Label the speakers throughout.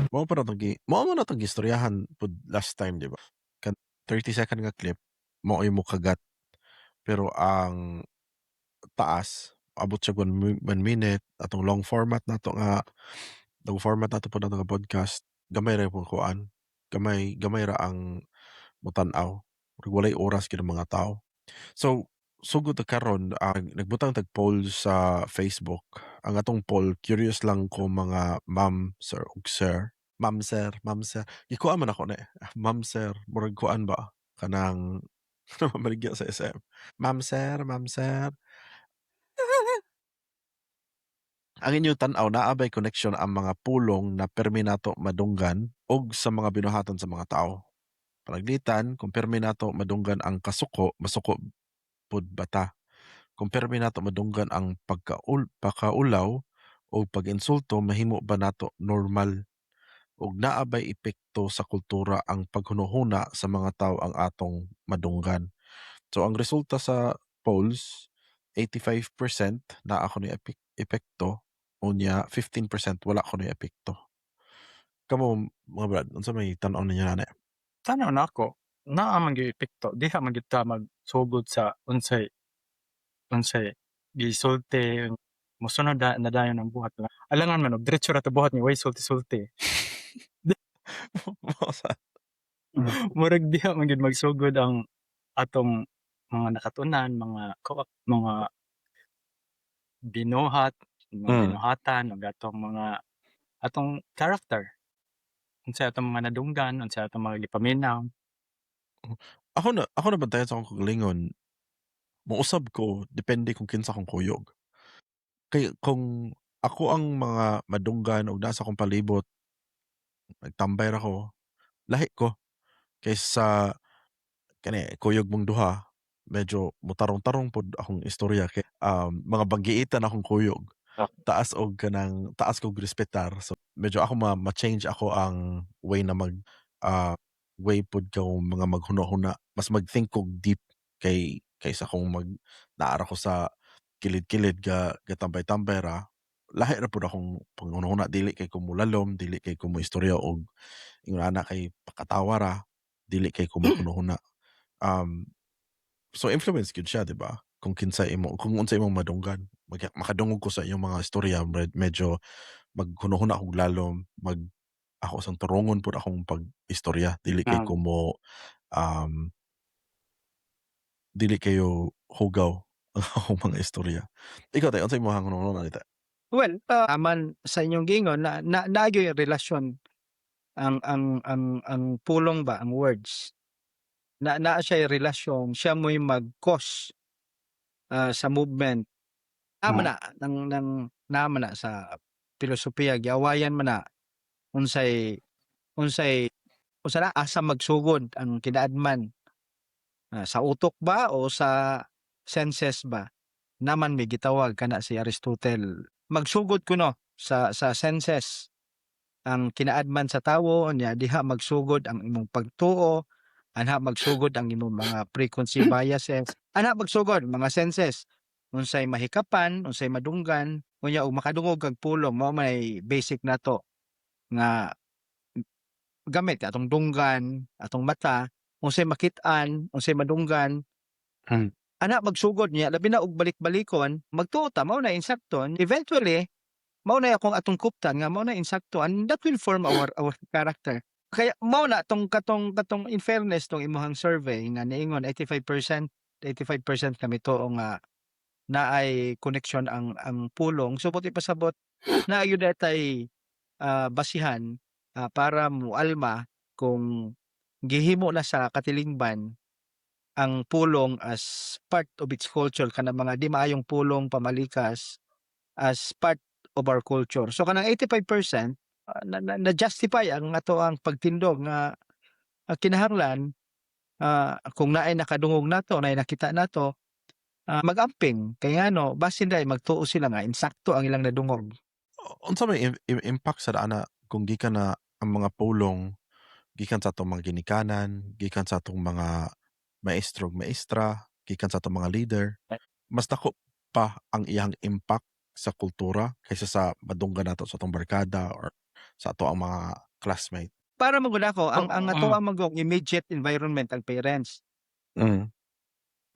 Speaker 1: Mao man natong gistoryahan pud last time, di ba? Kan 30 second nga clip mao'y mokagat. Pero ang taas abot siya 1 minute. Atong long format nato nga long format nato pud nato nga podcast, gamay ra pud kuan, gamay gamay ra ang motan-aw. Murag walay oras gyud ang mga tao. So sugod ta karon, nagbutang tag poll sa Facebook. Ang atong poll, curious lang ko mga ma'am, sir ug sir. Ma'am, sir, ma'am, sir. Gikuan man ako na eh. Ma'am, sir, murag kuan ba kanang mabaligya sa SM. Ma'am, sir, ma'am, sir. Ang inyong tan-aw, naa bay connection ang mga pulong na permi nato madunggan og sa mga binuhatan sa mga tawo? Pananglitan, kung permi nato madunggan ang kasuko, masuko pud ba ta? Kung permi nato madunggan ang pagkaulaw o pag-insulto, mahimo ba nato normal? Ug naa bay epekto sa kultura ang paghunahuna sa mga tawo ang atong madunggan? So ang resulta sa polls, 85% naa kunoy epekto, unya 15% wala kunoy epekto. Kamo, mga brad, unsa may tan-aw ninyo ana?
Speaker 2: Tan-aw nako, naa man gyud epekto. Diha man gyud ta magsugod sa unsay gisulti, mosunod na dayon ang buhat. Alangan man og diretso ra ta buhat ni way sulti-sulti.
Speaker 1: Mao sa
Speaker 2: Murag diha man gyud magsugod ang atong mga nakatunan, mga binuhat, mga binuhatan ug atong mga atong character. Unsay atong mga nadunggan, unsay atong mga gipaminaw.
Speaker 1: Ako nabantayan sa akong kaugalingon, mousab ko depende kung kinsa akong kuyog. Kay kung ako ang mga madunggan og naa sa akong palibot, nagtambay ra ko, lahi ko kaysa kani kuyog mong duha, medyo motarong-tarong pod akong istorya kay mga banggiitan akong kuyog. Taas og kanang taas kog respetar, so medyo ako ma-change ako ang way na mag way pod ko mga maghuna-huna, mas mag-think kog deep kay kaysa kung mag naa ra ko sa kilid-kilid ga gatambay-tambay ra, lahi ra pud akong panghuna-huna, dili kay ko molalom, dili kay ko moistorya og ingon ana kay pakatawa ra, dili kay ko maghuna-huna. So influence gyud siya, di ba? Kung kinsa imo, kung unsa imong madunggan. Makadungog ko sa inyong mga istorya, medyo maghuna-huna kog lalom, mag ako sang turongon pud akong pag-istorya, dili kay ko mo dili kayo hugaw ang akong mga istorya. Ikaw, tay, unsa imong hunahuna nita?
Speaker 3: Well, aman sa inyong giingon na naa gyud relasyon ang pulong ba, ang words. Na naa siya relasyon, siya mo'y mag-cause sa movement. Naa man na nang naa man na sa pilosopiya, giawayan man na unsay unsa na, asa magsugod ang kinaadman. Sa utok ba o sa senses ba? Naman may gitawag kana si Aristotle. Magsugod kuno sa senses ang kinaadman sa tawo, nya diha magsugod ang imong pagtuo, anha magsugod ang imong mga preconceived biases, anha magsugod mga senses. Unsay mahikapan, unsay madunggan, unya ug makadungog kag pulong, mao may basic nato nga gamit atong dunggan, atong mata, unsay makit-an, unsay madunggan. Ana magsugod niya, labi na og balik-balikon, magtuo ta mao na insakto. Eventually, mao na akong atong kuptan nga mao na insakto and that will form our character. Kaya mao na tong katong in fairness tong imong survey nga niingon 85% 85% kami tuo nga naay connection ang pulong. So buot ipasabot naa gyud tay basihan para moalma kung gihimo na sa katilingban ang pulong as part of its culture, kanang mga di maayong pulong, pamalikas, as part of our culture. So kanang 85% na na-justify ang atoang pagtindog nga kinahanglan kung naay nakadungog nato, naay nakita nato, mag-amping kay ngano basin diay magtuo sila nga insakto ang ilang nadungog.
Speaker 1: Unsa may impact sa ana kung gikan na ang mga pulong gikan sa atong mga ginikanan, gikan sa atong mga maestro ug maestra, gikan sa atong mga leader, mas dako pa ang iyang impact sa kultura kaysa sa madunggan nato sa atong barkada or sa atoang mga classmate.
Speaker 3: Para man gud ako, ang ato ang magong immediate environment ang parents.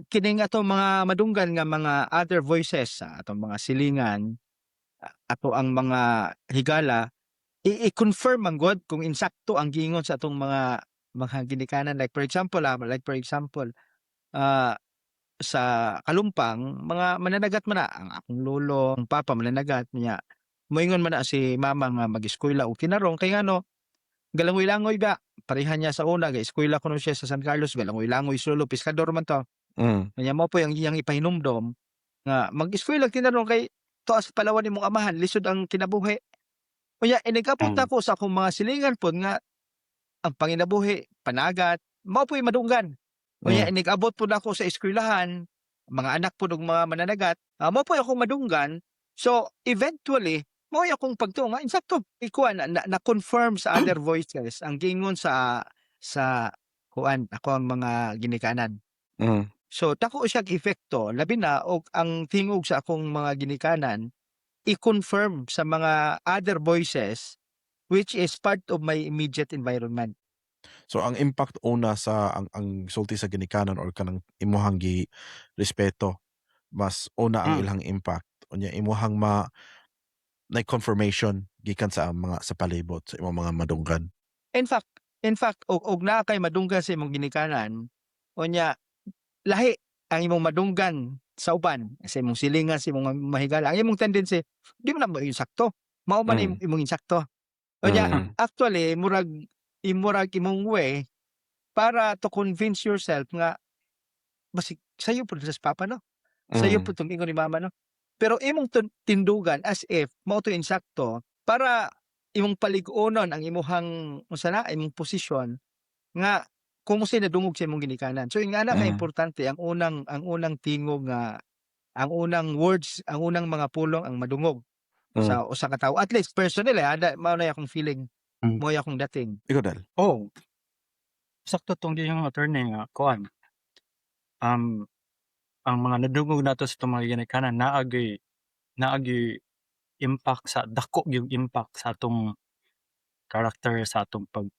Speaker 3: Kining atong mga madunggan nga mga other voices sa atong mga silingan, ato ang mga higala, i-confirm man gud kung insakto ang giingon sa atong mga ginikanan. Like for example, sa Kalumpang, mga mananagat man na ang akong lolo, ang papa mananagat niya. Moingon man na si mama nga mag-eskwela og tinarong kay ngano galangoy-langoy ba, pareha niya sa una ga-eskwela kuno siya sa San Carlos, galangoy-langoy si lolo, piskador man to. Nya mao po ang iyang ipahinumdom nga mag-eskwela og tinarong kay tuwa sa Palawan imong amahan, lisod ang kinabuhi. Unya inigabot nako sa akong mga silingan pod nga ang panginabuhi panagat, mao po'y madunggan. Unya inigabot pod nako sa eskwelahan, mga anak pod og mga mananagat, mao po'y akong madunggan. So eventually mao'y akong pagtuo nga insakto ikuan na, na-confirm sa other voices ang giingon sa kuan ako ang mga ginikanan. So dako siyang epekto, labi na og ang tingog sa akong mga ginikanan i-confirm sa mga other voices which is part of my immediate environment.
Speaker 1: So ang impact una sa ang sulti sa ginikanan or kanang imuhang gi respeto, mas una ang ilang impact, unya imuhang ma na confirmation gikan sa mga sa palibot sa imong mga madunggan.
Speaker 3: In fact, og naa kay madunggan sa imong ginikanan, unya lahi ang imong madunggan sa uban, sa imong silingan, sa imong mahigala, ang imong tendency, di man na mo insakto. Mao man imong insakto. Unya, actually, murag imong way para to convince yourself nga basig sayo pud sa papa, no? Sayo pud tong ingon ni mama, no? Pero imong tindugan as if mao to insakto para imong palig-onon ang imuhang unsa na imong posisyon nga kung unsay nadungog sa imong ginikanan. So ingana ka importante ang unang tingog nga ang unang words, ang unang mga pulong ang madungog sa usa ka tawo. At least personally, mao na akong feeling. Mao akong dating.
Speaker 1: Ikaw, Del.
Speaker 2: Oh. Sakto tong giyang attorney nga kuan. Ang mga nadungog nato sa atong mga ginikanan naagyoy impact sa dako gyud impact sa atong character, sa atong pag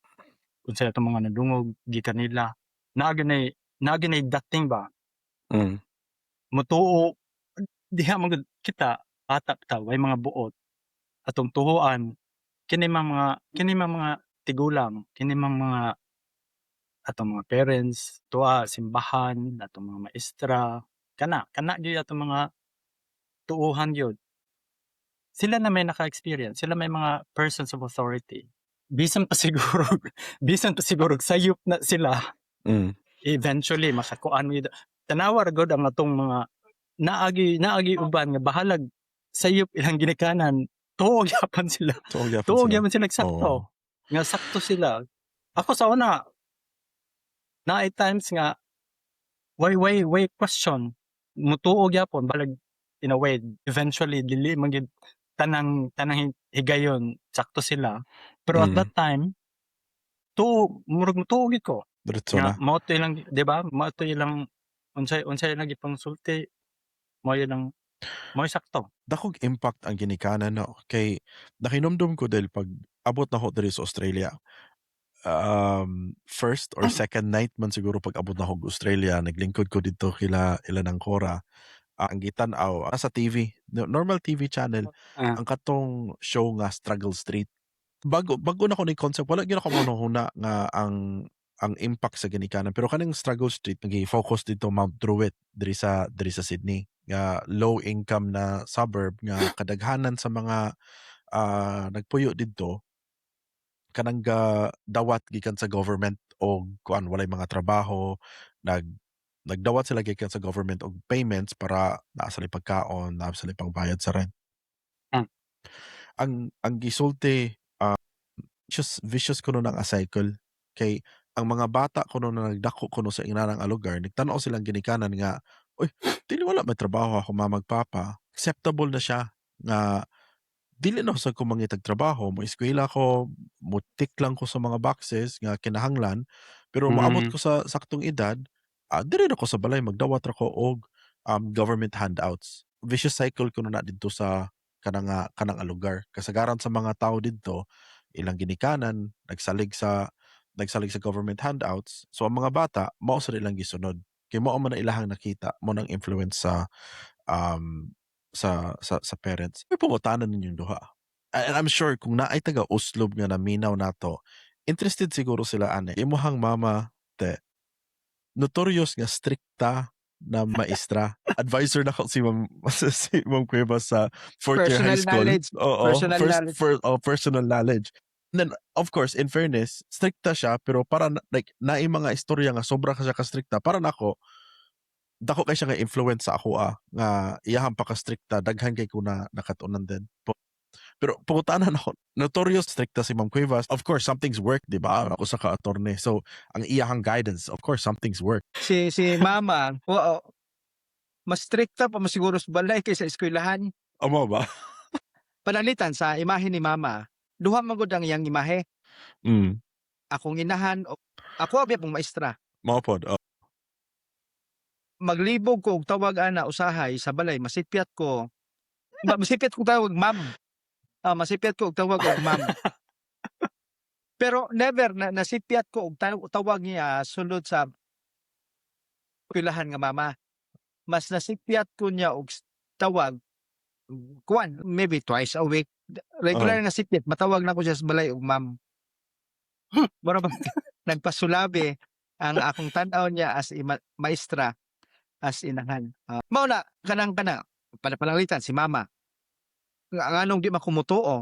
Speaker 2: unsay atong mga nadungog gikan nila. Naa gyud nay dating ba. Mutuo diha man gud kita, bata ta, way mga buot atong tuhuan kini mang mga tigulang, kini mang mga atong mga parents, tuwa simbahan, atong mga maestra, kana gyud atong mga tuohan gyud. Sila na may naka-experience, sila may mga persons of authority. Bisan pa siguro sayop na sila, eventually makakuan mo gyud. Tanawa ra gud ang atong mga naagi uban nga bahalag sayop ilang ginikanan, tuo gyapon sila.
Speaker 1: Tuo gyapon
Speaker 2: Tuo
Speaker 1: sila.
Speaker 2: Gyapon sila sakto. Nga sakto sila. Ako sa una, naay times nga way question. Mutuo gyapon balag in a way eventually dili man gyud tanang higayon sakto sila. Pero at that time, tuo, murag mutuo gyud ko.
Speaker 1: Diretso
Speaker 2: Nga
Speaker 1: na.
Speaker 2: mao to ilang, di ba? Mao to ilang unsay ilang gipangsulti, mao sakto.
Speaker 1: Dakog impact ang ginikanan, no, kay nakinomdom ko dahil pag abot na ko diri sa Australia, first or second night man siguro pag abot na ko og Australia, naglingkod ko didto kila ila ng Cora. Ang gitan-aw sa TV, normal TV channel, ang katong show nga Struggle Street. Bago bago na ko ni concept, wala gyud ako mahuna nga ang impact sa ginikanan, pero kaning Struggle Street nagi-focus dito Mount Druitt diri sa Sydney nga low income na suburb nga kadaghanan sa mga nagpuyo didto kanang ga dawat gikan sa government og kuan, walay mga trabaho, nagdawat sila gikan sa government og payments para naa sila pagkaon, naa sila pangbayad sa rent. Ang gisulti, vicious vicious kuno nang a cycle kay ang mga bata kuno na nagdako kuno sa ingnanang nga lugar, nagtan-aw silang ginikanan nga, "Uy, dili wala may trabaho ako mama ug papa, acceptable na siya nga dili na sad ko mangitag trabaho, mo-eskwela ko, mo-tick lang ko sa mga boxes nga kinahanglan, pero moabot ko sa saktong edad, diri ra ko sa balay, magdawat ra ko og government handouts." Vicious cycle kuno na didto sa kanang nga lugar. Kasagaran sa mga tawo didto Ilang ginikanan nagsalig sa government handouts. So ang mga bata mao sa ilang gisunod kay mao man na ilahang nakita mo nang influence sa parents. May pangutana ninyong duha. And I'm sure kung naay taga Oslob nga naminaw nato, interested siguro sila ani. Imuhang mama te, notorious nga strikta na maestra. Advisor na ko si Ma'am Cuevas sa fourth year high
Speaker 3: Personal
Speaker 1: school.
Speaker 3: Knowledge.
Speaker 1: Oo,
Speaker 3: Personal
Speaker 1: first,
Speaker 3: knowledge.
Speaker 1: First, oh, personal knowledge. And then, of course, in fairness, strikta siya, pero para, like, naay mga istorya nga sobra ka siya ka-strikta. Para nako, dako kay siya nga influence sa ako nga iyahang paka-strikta, daghan kay ko na nakatunan din. Pero pangutanan ako, notorious strikta si Ma'am Cuevas. Of course, something's worked, di ba? Ako sa ka-attorney. So, ang iyahang guidance, of course, something's worked.
Speaker 3: Si mama, oo, mas strikta pa masiguro sa balay kaysa eskwelahan.
Speaker 1: Amo ba?
Speaker 3: Pananglitan sa imahe ni mama, duha man gud ang iyang imahe. Akong inahan o ako abi pong maestra.
Speaker 1: Mao pod. Oh.
Speaker 3: Maglibog ko og tawag ana usahay sa balay, masipyat ko. Masipyat ko tawag ma'am. Ah, masipyat ko og tawag og ma'am. Pero never na nasipyat ko og tawag niya sulod sa eskwelahan nga mama. Mas nasipyat ko niya og tawag kuan maybe twice a week. Regular nga sipyat matawag na ko siya sa balay og ma'am. Mura ba nagpasulabi ang akong tan-aw niya as a maestra as inahan. Ah, mao na kanang kana pananglitan si mama. Nga nganong di man ko mutuo?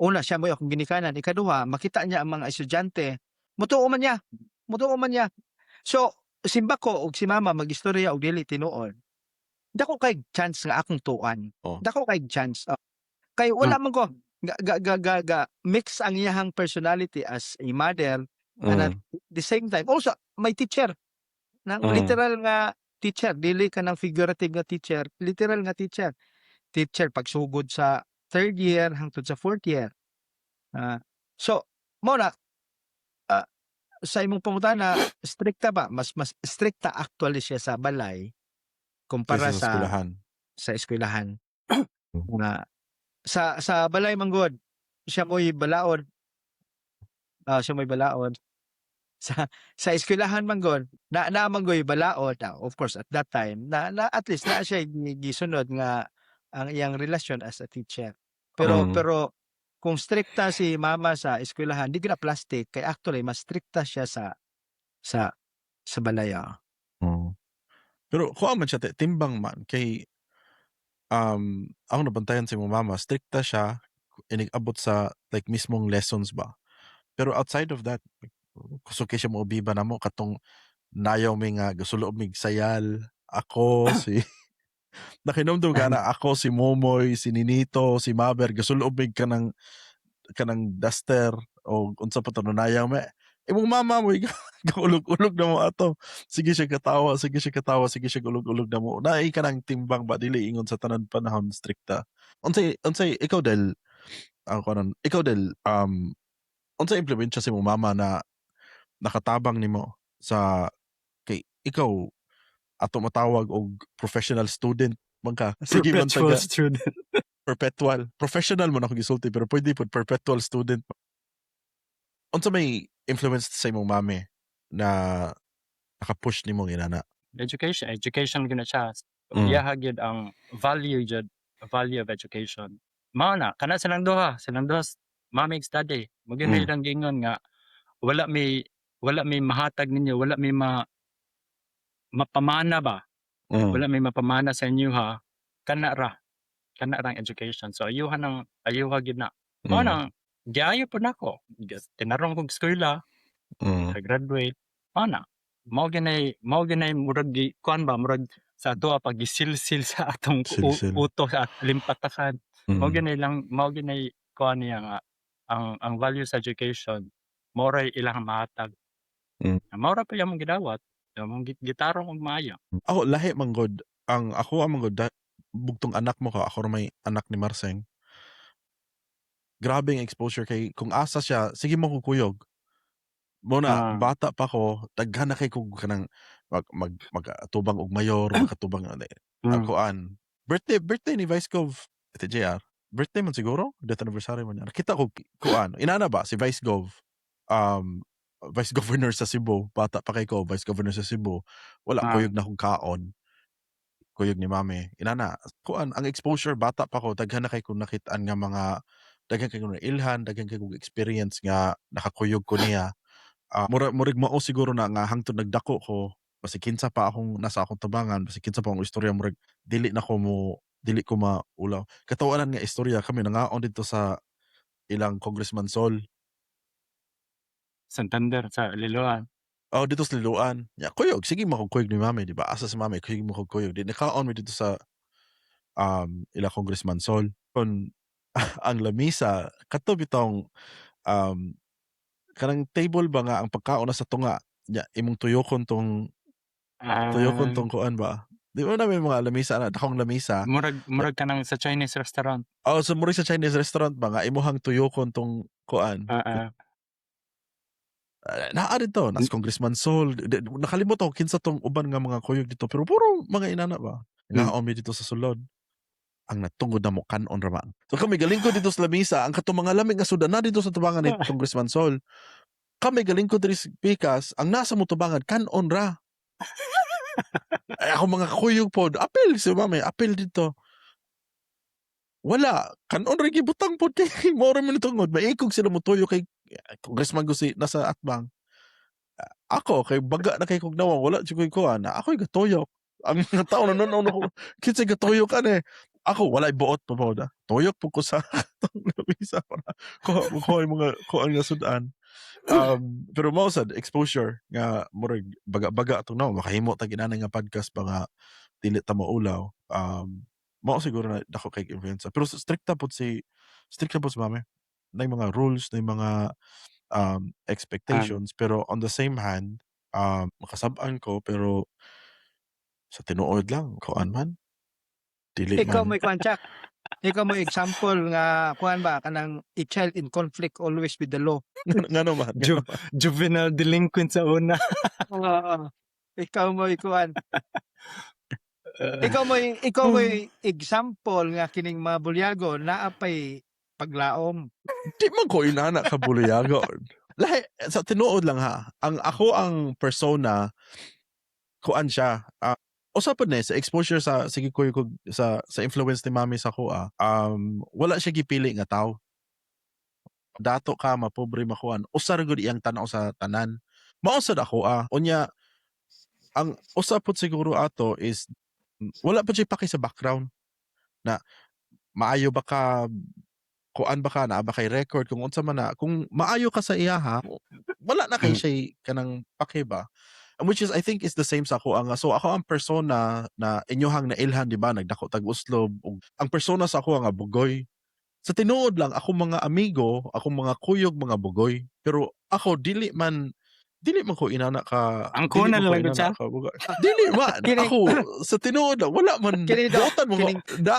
Speaker 3: Una, siya mo'y akong ginikanan. Ikaduha, makita niya ang mga estudyante. Mutuo man niya. Mutuo man niya. So, simba ko og si mama mag-istorya og dili tinuod. Dako kay chance nga akong tuan. Dako kay chance. Kay wala man ko ga, ga, ga, ga, ga, mix ang iyahang personality as a mother and at the same time also may teacher. Nang literal nga teacher, dili ka ng figurative nga teacher, literal nga teacher. Teacher pagsugod sa third year hangtod sa fourth year. Ah, so mao na sa imong pangutana, strikta ba? Mas strikta actually siya sa balay kumpara
Speaker 1: Kaysa sa
Speaker 3: sa
Speaker 1: eskwelahan.
Speaker 3: Sa eskwelahan. Nga sa balay man gud, siya mo'y balaod. Ah, siya mo'y balaod. Sa eskwelahan man gud, na naa man goy balaod, of course at that time na at least naa siya gisunod nga ang iyang relasyon as a teacher. Pero pero kung strikta si mama sa eskwelahan, di gyud na plastic kay actually mas strikta siya sa balay.
Speaker 1: Pero kuha man siya te, timbang man kay ako nabantayan sa imong mama, strikta siya inig-abot sa like mismong lessons ba. Pero outside of that, kusog kay siya moobiba namo katong nayaw mi nga gasulob mig sayal. Ako si nakinomdom ka na ako si Momoy, si Ninito, si Maber gasulob mig kanang duster o unsa pa to nayaw me. Imong mama mo ulog-ulog na mo ato. Sige siya katawa, sige siya katawa, sige siya ulog-ulog na mo. Naay kanang timbang ba, dili ingon sa tanan panahon strikta. Unsay ikaw del ang kanon, ikaw del unsay impluwensya sa imong mama na nakatabang nimo sa kay ikaw ato matawag og professional student man ka. Sige man
Speaker 2: Perpetual
Speaker 1: taga
Speaker 2: student.
Speaker 1: Perpetual. Professional mo na akong gisulti pero pwede pod perpetual student. Unsa may influence sa imong mami na naka-push nimo inana?
Speaker 2: Education, education gyud na siya. Iyaha gyud ang value jud, value of education. Mao na kana silang duha, mami ug daddy. Mao gyud ilang giingon nga wala may mahatag ninyo, wala may mapamana ba. Wala may mapamana sa inyo ha. Kana ra. Kana ra ang education. So ayuha nang ayuha gyud na. Mao nang giayo pud nako. Tinarong kog eskwela, graduate. Mao na. Mao gyud nay murag gi kuan ba, murag sa atoa pag gisilsil sa atong
Speaker 1: Silsil.
Speaker 2: utok sa limpatakan. Mao gyud nay kuan niya nga ang value sa education mao ray ilang mahatag. Mao ra pa among gidawat. Among gitarong og maayo.
Speaker 1: Ako lahi man gud ang ako man gud bugtong anak mo ka, ako ra may anak ni Marseng. Grabe ang exposure kay kung asa siya sige mo kukuyog. Mo na bata pa ko, daghan na kay kog kanang mag mag magatubang og mayor, makatubang kuan. Birthday ni Vice Gov, Ate JR. Birthday man siguro, death anniversary man niya. Nakita ko kuan, inana ba si Vice Gov, Vice Governor sa Cebu, bata pa kay ko, Vice Governor sa Cebu. Wala, kuyog na akong kaon. Kuyog ni mami. Inana, kuan, ang exposure bata pa ko, daghan na kay kong nakitaan nga mga daghan kay kong nailhan, daghan kay kong experience nga nakakuyog ko niya. Murag mao siguro na nga hangtod nagdako ko, basi kinsa pa akong nasa akong tabangan, basi kinsa pa akong istorya, murag dili na ko mo dili ko maulaw. Katawanan nga istorya, kami nangaon dito sa ilang Congressman Sol.
Speaker 2: Santander sa Liloan.
Speaker 1: Oh, dito sa Liloan. Ya, kuyog, sige mo kuyog ni mami, di ba? Asa si mami, kuyog mo kuyog. Di nakaon mi dito sa ila Congressman Sol. Kon ang lamisa kato bitong kanang table ba nga ang pagkaon na sa tunga nya imong tuyokon tong kuan ba? Di ba na may mga lamisa na dakong lamisa?
Speaker 2: Murag kanang sa Chinese restaurant.
Speaker 1: Oh, so murag sa Chinese restaurant ba nga imuhang tuyokon tong kuan. Naa dito, nas Congressman Sol. Nakalimot ako kinsa tong uban nga mga kuyog dito, pero puro mga inana ba. Ngaon mi dito sa sulod. Ang natungod na mo kanon ra man. So kami galing ko dito sa lamisa, ang katong mga lamig nga sudan na dito sa tubangan ni Congressman Sol. Kami galing ko diri sa pikas, ang nasa mo tubangan kanon ra. Ay, ako mga kuyog pod, apil si mami, apil dito. Wala, kanon ra gibutang pod kay mao ra man tungod, maikog sila motuyo kay Congressman ko si nasa atbang. Ako kay baga na kay kog nawang, wala jud koy kuan, ako'y gatuyok. Ang mga tao nanonood ako, kinsay gatuyok ani? Ako walay buot pa pod. Tuyok pud ko sa atong lamisa para kuha kuha yung mga kuan nga sudan. Pero mao sad exposure nga murag baga-baga atong nawong makahimo tag inana nga podcast ba nga dili ta maulaw. Mao siguro na dako kay influence. Pero strikta pod si mami. Nay mga rules, nay mga expectations, pero on the same hand, makasab-an ko, pero sa tinuod lang kuan man, dili
Speaker 3: Ikaw
Speaker 1: man.
Speaker 3: Mo'y kuan, Chuck. Ikaw mo example nga kuan ba, kanang a child in conflict always with the law.
Speaker 1: Ngano man? Ngano man?
Speaker 2: Juvenile delinquent sa una.
Speaker 3: Oo. Ikaw mo'y kuan. Ikaw mo'y example nga kining mga bulyago naa pay paglaom.
Speaker 1: Di man ko inana ka bulyago. Lahi sa tinuod lang ha. Ang ako ang persona kuan siya. Usa pod ni sa exposure sa sige ko sa influence ni mami sa akoa. Wala siya gipili nga tawo. Dato ka, mapobre, makuan, usa ra gud iyang tan-aw sa tanan. Mao sad ako ah. Unya ang usa pod siguro ato is wala pa siya paki sa background na maayo ba ka, kuan ba ka, naa ba kay record, kung unsa man na, kung maayo ka sa iyaha, wala na kay siya kanang paki ba, which is I think is the same sa ako nga. So ako ang persona na inyohang nailhan, di ba, nagdako tag uslob ug ang persona sa ako nga bugoy. Sa tinuod lang, ako mga amigo, akong mga kuyog, mga bugoy, pero ako dili man ko inana ka
Speaker 2: Ang
Speaker 1: dili
Speaker 2: kuna
Speaker 1: man ko
Speaker 2: lang gud
Speaker 1: inana
Speaker 2: siya.
Speaker 1: ka bugoy. Dili man ako sa tinuod lang, wala man
Speaker 3: Kini daw,
Speaker 1: buotan mo ko na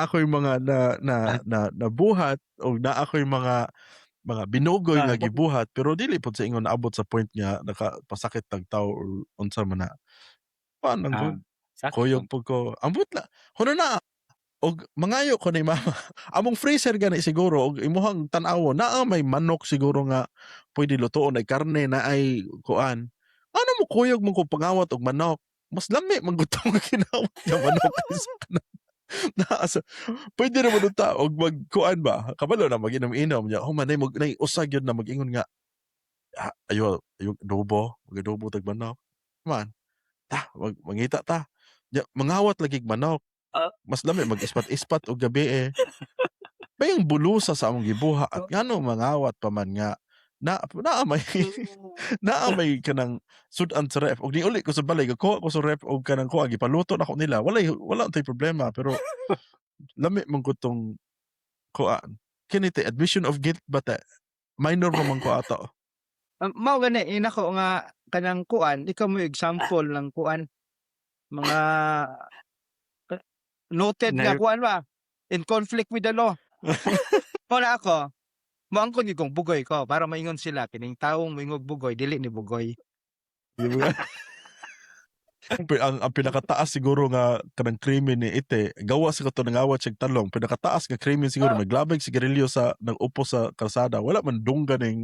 Speaker 1: ako'y mga na na na nabuhat o na ako'y mga binugoy nga gibuhat, pero dili pod sa ingon naabot sa point nga nakapasakit tag tawo or unsa man na kuan lang gud.
Speaker 2: Sakto.
Speaker 1: Kuyog pud ko, ambot la huno na og mangayo ko ni mama among freezer gani siguro og imuhang tan-awon naa may manok siguro nga pwede lutoon, ay karne na ay kuan, ano mo kuyog mo ko pangawat og manok, mas lami man gud tong kinawat nga manok kaysa kanang naa sa pwede ra man unta og magkuan ba, kabalo na mag-inom-inom nya human nay mag nay usa gyud na mag-ingon nga, "Ah, ayo ayo adobo, mag-adobo tag manok man ta, mangita ta nya, mangawat lagi manok, mas lami mag-ispat-ispat og gabi eh." Bayang bulusa sa among gibuhat ngano mangawat pa man nga na naa may kanang sud-an sa ref, ug niuli ko sa balay, gakuha ko sa ref og kanang kuan, gipaluto nako nila, wala tay problema, pero lami man gud tong kuan kini te, admission of guilt ba te, minor pa man ko ato.
Speaker 3: Mao gani inako nga kanang kuan, ikaw mo example ng kuan mga noted nga kuan ba, in conflict with the law. Mao na ako, moangkon gyud kong bugoy ko para maingon sila kining tawong moingog bugoy dili ni bugoy.
Speaker 1: Di ba? Ang pinakataas siguro nga kanang krimen ni Ite, gawa sa kato nangawat siya talong, pinakataas nga krimen siguro naglabig sigarilyo sa nag-upo sa kalsada. Wala man dunggan ning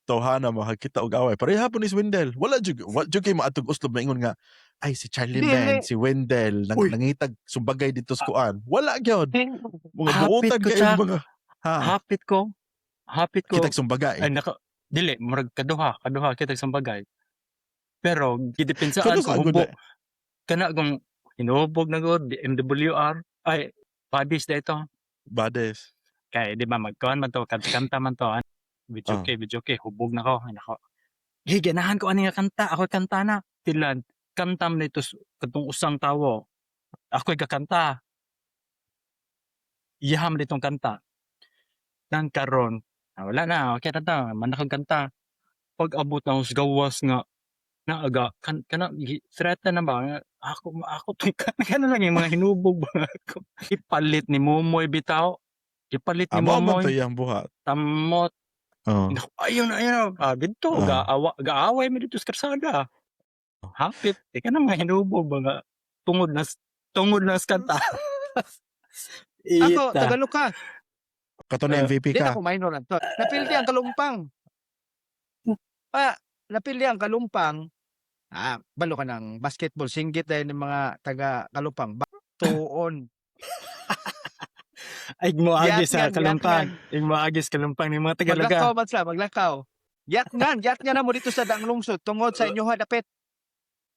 Speaker 1: tawhana makakita og away. Pareha po ni si Wendell. Wala jud kay maatog uslob maingon nga ay si Charlie
Speaker 3: Dili.
Speaker 1: Man, si Wendell nang
Speaker 2: Uy.
Speaker 1: nangitag sumbagay dito sa kuan. Wala gyud. Mga
Speaker 2: Hapit
Speaker 1: buotag
Speaker 2: ko,
Speaker 1: kay
Speaker 2: Jack.
Speaker 1: mga ha.
Speaker 2: Hapit ko. Hapit ko.
Speaker 1: Kitag sumbagay.
Speaker 2: Ay nako, dili murag kaduha kitag sumbagay. Pero gidepensaan
Speaker 1: Kano
Speaker 2: ko
Speaker 1: sa agud
Speaker 2: hubo.
Speaker 1: eh?
Speaker 2: Kana kung hinubog na gud MWR ay buddies da ito.
Speaker 1: Bades.
Speaker 2: Kay di ba magkuan man to, kanta man to. Video kay video kay hubog na ko. Ay nako. Hey, ganahan ko ani nga kanta, ako kanta na. Tilan, kanta man ito katong usang tawo. Ako'y kakanta. Iyaham ditong kanta. Nang karon, wala na, okay na ta, man akong kanta. Pag abot na sa gawas nga naaga kan kana threaten na ba nga, ako to kana lang yung mga hinubog ba ako. Ipalit ni Momoy bitaw. Ipalit ni
Speaker 1: Amo man to
Speaker 2: Momoy.
Speaker 1: iyang buhat.
Speaker 2: Tamot.
Speaker 1: Oh.
Speaker 2: Naku, ayun ayun didto gaaway mi dito sa kalsada. Hapit di ka na mga hinubog mga tungod na sa kanta.
Speaker 3: Ako,
Speaker 2: Ita.
Speaker 3: Tagalog ka.
Speaker 1: Kato na MVP
Speaker 3: Di na
Speaker 1: ka.
Speaker 3: ako minor ato. Napildi ang Kalumpang. Pa, napildi ang Kalumpang. Balo ka ng basketball. Singgit dahil ng mga taga Kalumpang. Batuon.
Speaker 2: Ay moagi sa
Speaker 3: Giatngan,
Speaker 2: Kalumpang. Igmoagi sa Kalumpang ni mga Tagalaga.
Speaker 3: Maglakaw man sila, maglakaw. Giatngan na mo dito sa Daang Lungsod. Tungod sa inyo dapit.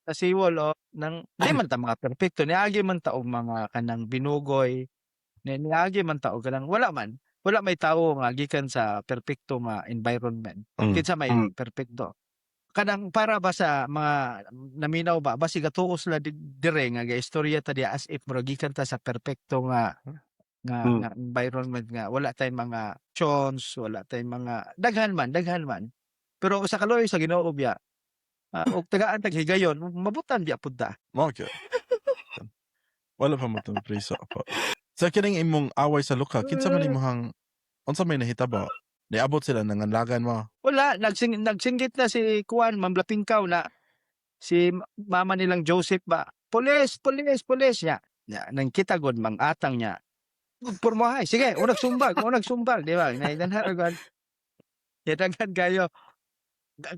Speaker 3: Sa seawall, oh, nang, di man ta mga perfecto. Niagi man ta og mga kanang binugoy. Niagi man ta og kanang, wala man. Wala may tawo nga gikan sa perpekto nga environment. Kinsa may perpekto. Kanang para ba sa mga naminaw ba, basi gatuo sila dire nga gaistorya ta diya as if murag gikan ta sa perpekto nga nga environment nga wala tay mga chons, wala tay mga daghan man, daghan man. Pero sa kaloy sa Ginoo biya, og tagaan tag higayon, mabutan biya pud ta.
Speaker 1: Mao gyud. Wala pa mo itong priso po. Sa kining imong away sa Luka, kinsa man imong unsa may nahitabo? Niabot sila nanganlagan mo.
Speaker 3: Wala, nagsinggit na si Kuan, Ma'am Lapingkaw na si mama nilang Joseph ba, "Pulis, pulis, pulis," niya. Nya, nang kita gud mang atang niya. Pormahay, sige, unag sumbag, di ba? Naidanha gud. Ya daghan kayo.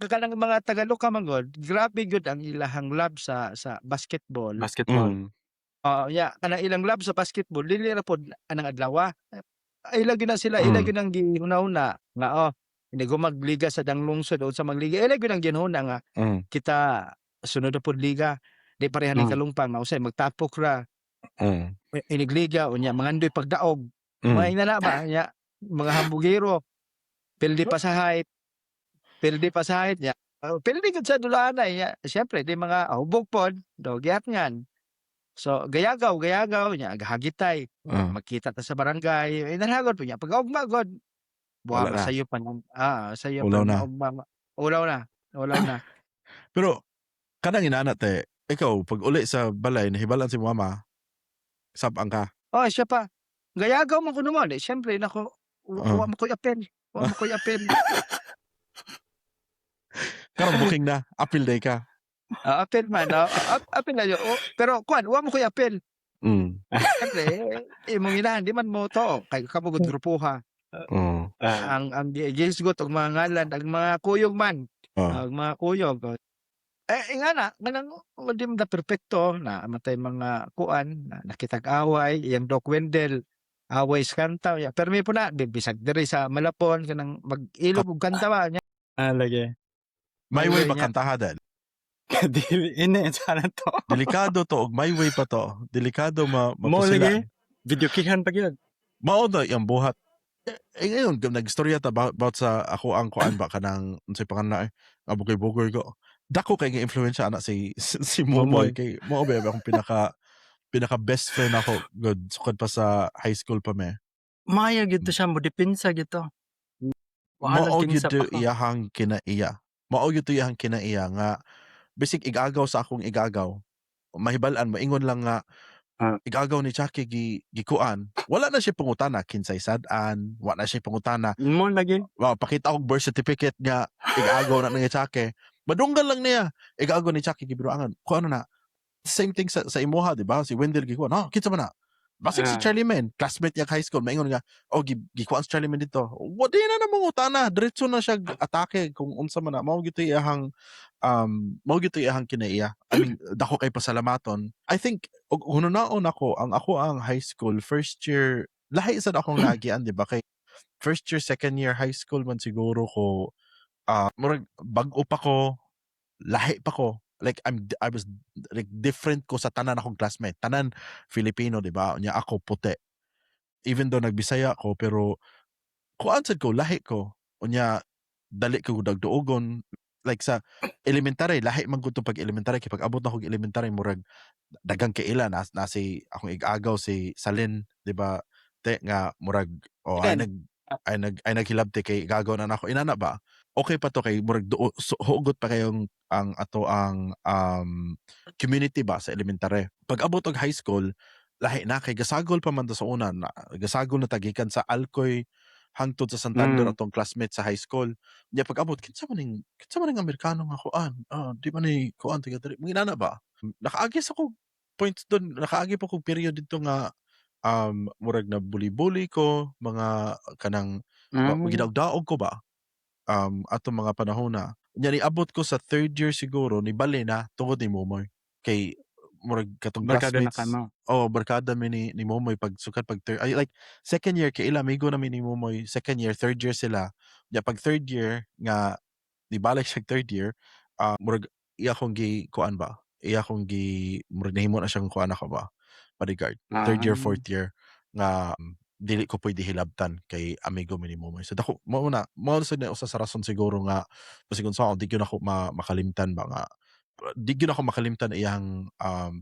Speaker 3: Kanang mga Tagalog ka man gud, grabe gud ang ilahang love sa basketball.
Speaker 2: Basketball.
Speaker 3: Oo, nya kanang ilang love sa basketball dili ra pod anang adlaw. Ila gyud na sila, ila gyud ang gihuna-huna nga oh, inig magliga sa Daang Lungsod o sa magliga, ila gyud ang gihuna nga kita sunod na pod liga. Di pareha ning Kalumpang nga usay magtapok ra. Inigliga unya mangandoy pagdaog. Mga ingana ba nya mga hambugero. Pildi pa sa height. Pildi pa sa height nya. Pildi gud sa dulaanay nya. Siyempre di mga hubog pod, do giatngan. So gayagaw, gayagaw nya gahagitay. Magkita ta sa barangay, eh, nanhagod po niya. Pag ugma god, buha
Speaker 1: Wala na.
Speaker 3: sayo pa nang sayo pa
Speaker 1: Ulaw na.
Speaker 3: ugma. Ulaw na. Ulaw na.
Speaker 1: Pero kanang inana te, ikaw pag uli sa balay nahibalan si mama, sab-ang ka.
Speaker 3: Oh, siya pa. Gayagaw man kuno mo. Eh, siyempre nako, wa mo koy apel. Wa mo koy apel.
Speaker 1: Karon booking na, appeal day ka.
Speaker 3: Apel man. Apel na yun. Oh, pero kuan, wa mo koy apel. Siyempre, eh, imong inahan di man mo to kay kamugod grupuha. Ang gihisgot og mga ngalan, ang mga kuyog man. Ang mga kuyog. Oh. Eh, nga na, kanang di man ta perpekto na amatay mga kuan, na, nakitag-away, iyang Doc Wendell, away sa kanta, ya. Pero may po na, bisag diri sa Malapon, kanang mag-ilog og kanta ba, nya.
Speaker 2: Lagi.
Speaker 1: My way
Speaker 3: My way
Speaker 1: ba
Speaker 3: niya.
Speaker 1: kantaha dahil?
Speaker 2: Dili ini sana to.
Speaker 1: Delikado to og my way pa to. Delikado ma
Speaker 2: Mo
Speaker 1: mapasilan.
Speaker 2: lagi. Video kihan pa gyud.
Speaker 1: Mao na iyang buhat. Eh, ngayon, nagstorya ta about sa ako ang kuan ba kanang unsay pangalan na eh, nga bugoy-bugoy ko. Dako kay nga influensya ana si si Momoy
Speaker 2: Momoy.
Speaker 1: kay mao ba akong pinaka pinaka best friend ako good sukad pa sa high school pa me.
Speaker 2: Maya gyud to siya mo depensa gyud to. Wahala
Speaker 1: Mao gyud
Speaker 2: kinsa
Speaker 1: to
Speaker 2: pa ka.
Speaker 1: iyahang kinaiya. Mao gyud to iyahang kinaiya nga bisig igagaw sa akong igagaw. Mahibal-an moingon lang nga igagaw ni Chucky gikuan. Wala na siya pangutana kinsay sad-an, wala na siya pangutana.
Speaker 2: Mo lagi.
Speaker 1: Wow, pakita og birth certificate nga igagaw na ni Chucky. Madunggan lang niya. Igagaw ni Chucky gibiruangan. Kuan na. Same thing sa imuha, di ba? Si Wendell gikuan, "Ah, kinsa man na?" Basig si Charlie Man, classmate niya high school, maingon nga, "Oh, gikuan si Charlie Man dito." Wa di na na mangutana, diretso na siya atake kung unsa man na. Mao gyud to iyahang kinaiya. I mean, dako kay pasalamaton. I think og hununaon ako ang ako ang high school first year, lahi sad akong naagian, di ba, kay first year, second year high school man siguro ko, murag bag-o pa ko, lahi pa ko. Like I was like different ko sa tanan akong classmate. Tanan Filipino, di ba? Nya ako puti. Even though nagbisaya ko, pero kuan sad ko, lahi ko. Unya dali ko dagduogon, like sa elementary lahi man gud to pag elementary, kay pag abot na kog elementary murag daghang kaila na si akong ig-agaw si Salin, di ba, te, nga murag, oh, ay
Speaker 3: Then,
Speaker 1: nag ay nag ay naghilabti kay gagaw na nako inana ba. Okay pa to kay murag duo so, hugot pa kayong ang ato ang community ba sa elementary. Pag abot og high school, lahi na kay gasagol pa man to sa una na, gasagol na tagikan sa Alcoy hangtod sa Santander atong classmate sa high school. Nya pag abot, kinsa man ning Amerikano nga kuan, di man ni kuan taga diri, mga inana ba. Nakaagi sa ko points doon, nakaagi pa kog period dito nga murag na bully-bully ko, mga kanang gidaog-daog ko ba atong mga panahon na. Nya niabot ko sa third year siguro, nibali na tungod ni Momoy kay murag katong
Speaker 2: Barkada na
Speaker 1: classmates
Speaker 2: kamo.
Speaker 1: Oh, barkada mi ni Momoy pag sukad pag third, ay, like second year kay ila amigo na mi ni Momoy second year, third year sila. Nya pag third year nga nibalik siya third year, murag iya akong gi kuan ba, iya akong gi murag nahimo na siyang kuan ako ba, bodyguard. Third year, fourth year nga dili ko pwede hilabtan kay amigo mi ni Momoy. So dako mao na, mao sad na usa sa rason siguro nga basig unsaon di gyud nako makalimtan ba nga di gyud ako makalimtan iyang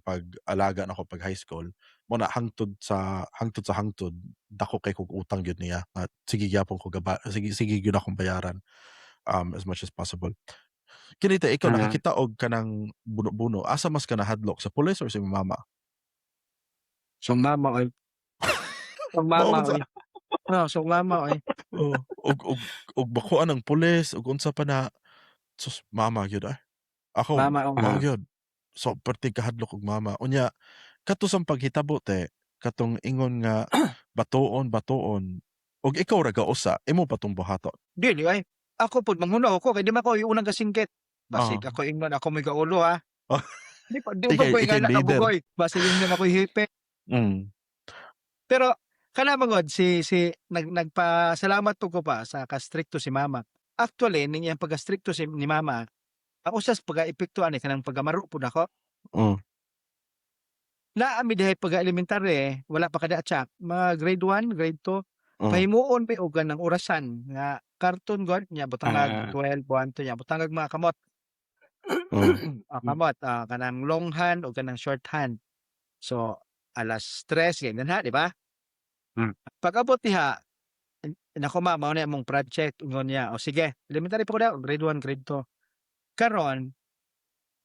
Speaker 1: pag-alaga nako pag high school. Mao na hangtod sa hangtod dako kay kog utang gyud niya at sige gyapon ko gaba, sige sige gyud akong bayaran as much as possible. Kini te, ikaw nakakita og kanang buno-buno, asa mas ka nahadlok, sa pulis or sa imong mama?
Speaker 3: So mama oy. So
Speaker 1: Mao
Speaker 3: mama
Speaker 1: man sa
Speaker 3: oy. No, so mama oy.
Speaker 1: Oh, og bakuan ang pulis ug unsa pa na, sus, mama gyud ay. Ako
Speaker 3: Mama og
Speaker 1: mao gyud. So perti kahadlok og mama. Unya kato sa paghitabo te, katong ingon nga batuon batuon og ikaw ra gausa imo pa tong buhaton?
Speaker 3: Dili ay. Ako pud manghunaw ko kay di man ko yung unang kasingkit. Basig ako ingnon ako may gaulo ha. Di pa ko
Speaker 1: Ikay
Speaker 3: ingana
Speaker 1: leader.
Speaker 3: kabugoy. Basig ingnon ako hipe. Pero kana magod si nagpasalamat po ko pa sa ka-strikto si mama. Actually, ning iyang pagka-strikto si ni mama, ako sa pagka-epekto ani kanang pagkamaro pud ako. Naa mi dihay pagka elementary, wala pa kada tsak, mga grade 1, grade 2, pahimuon mi og kanang orasan nga cartoon god nya butangag 12, 1, 2 nya butangag mga kamot. Kamot, kanang long hand o kanang short hand. So alas 3 ganyan ha, di ba? Pag-abot diha, nako ma, mao na among project ingon niya. O sige, elementary pa ko daw, grade 1, grade 2. Karon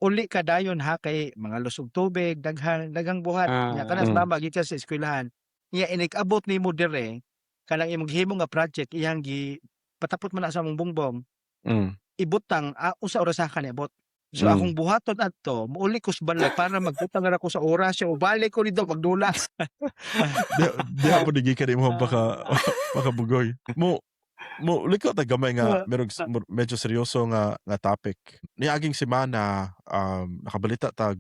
Speaker 3: uli ka dayon ha kay mga lusog tubig, daghan daghang buhat. Nya kana sa mama gikan sa eskwelahan. Nya inig-abot nimo dire kanang imong gihimo nga project iyang gi patapot man na sa among bongbong. Ibutang usa orasa ka niabot. So akong buhaton adto, muuli ko sa balay para magbutang ra ko sa oras, o balik ko dito magdula.
Speaker 1: Diha diha po gikan imong baka bugoy. Mo liko ta gamay nga merong medyo seryoso nga topic. Niaging semana nakabalita tag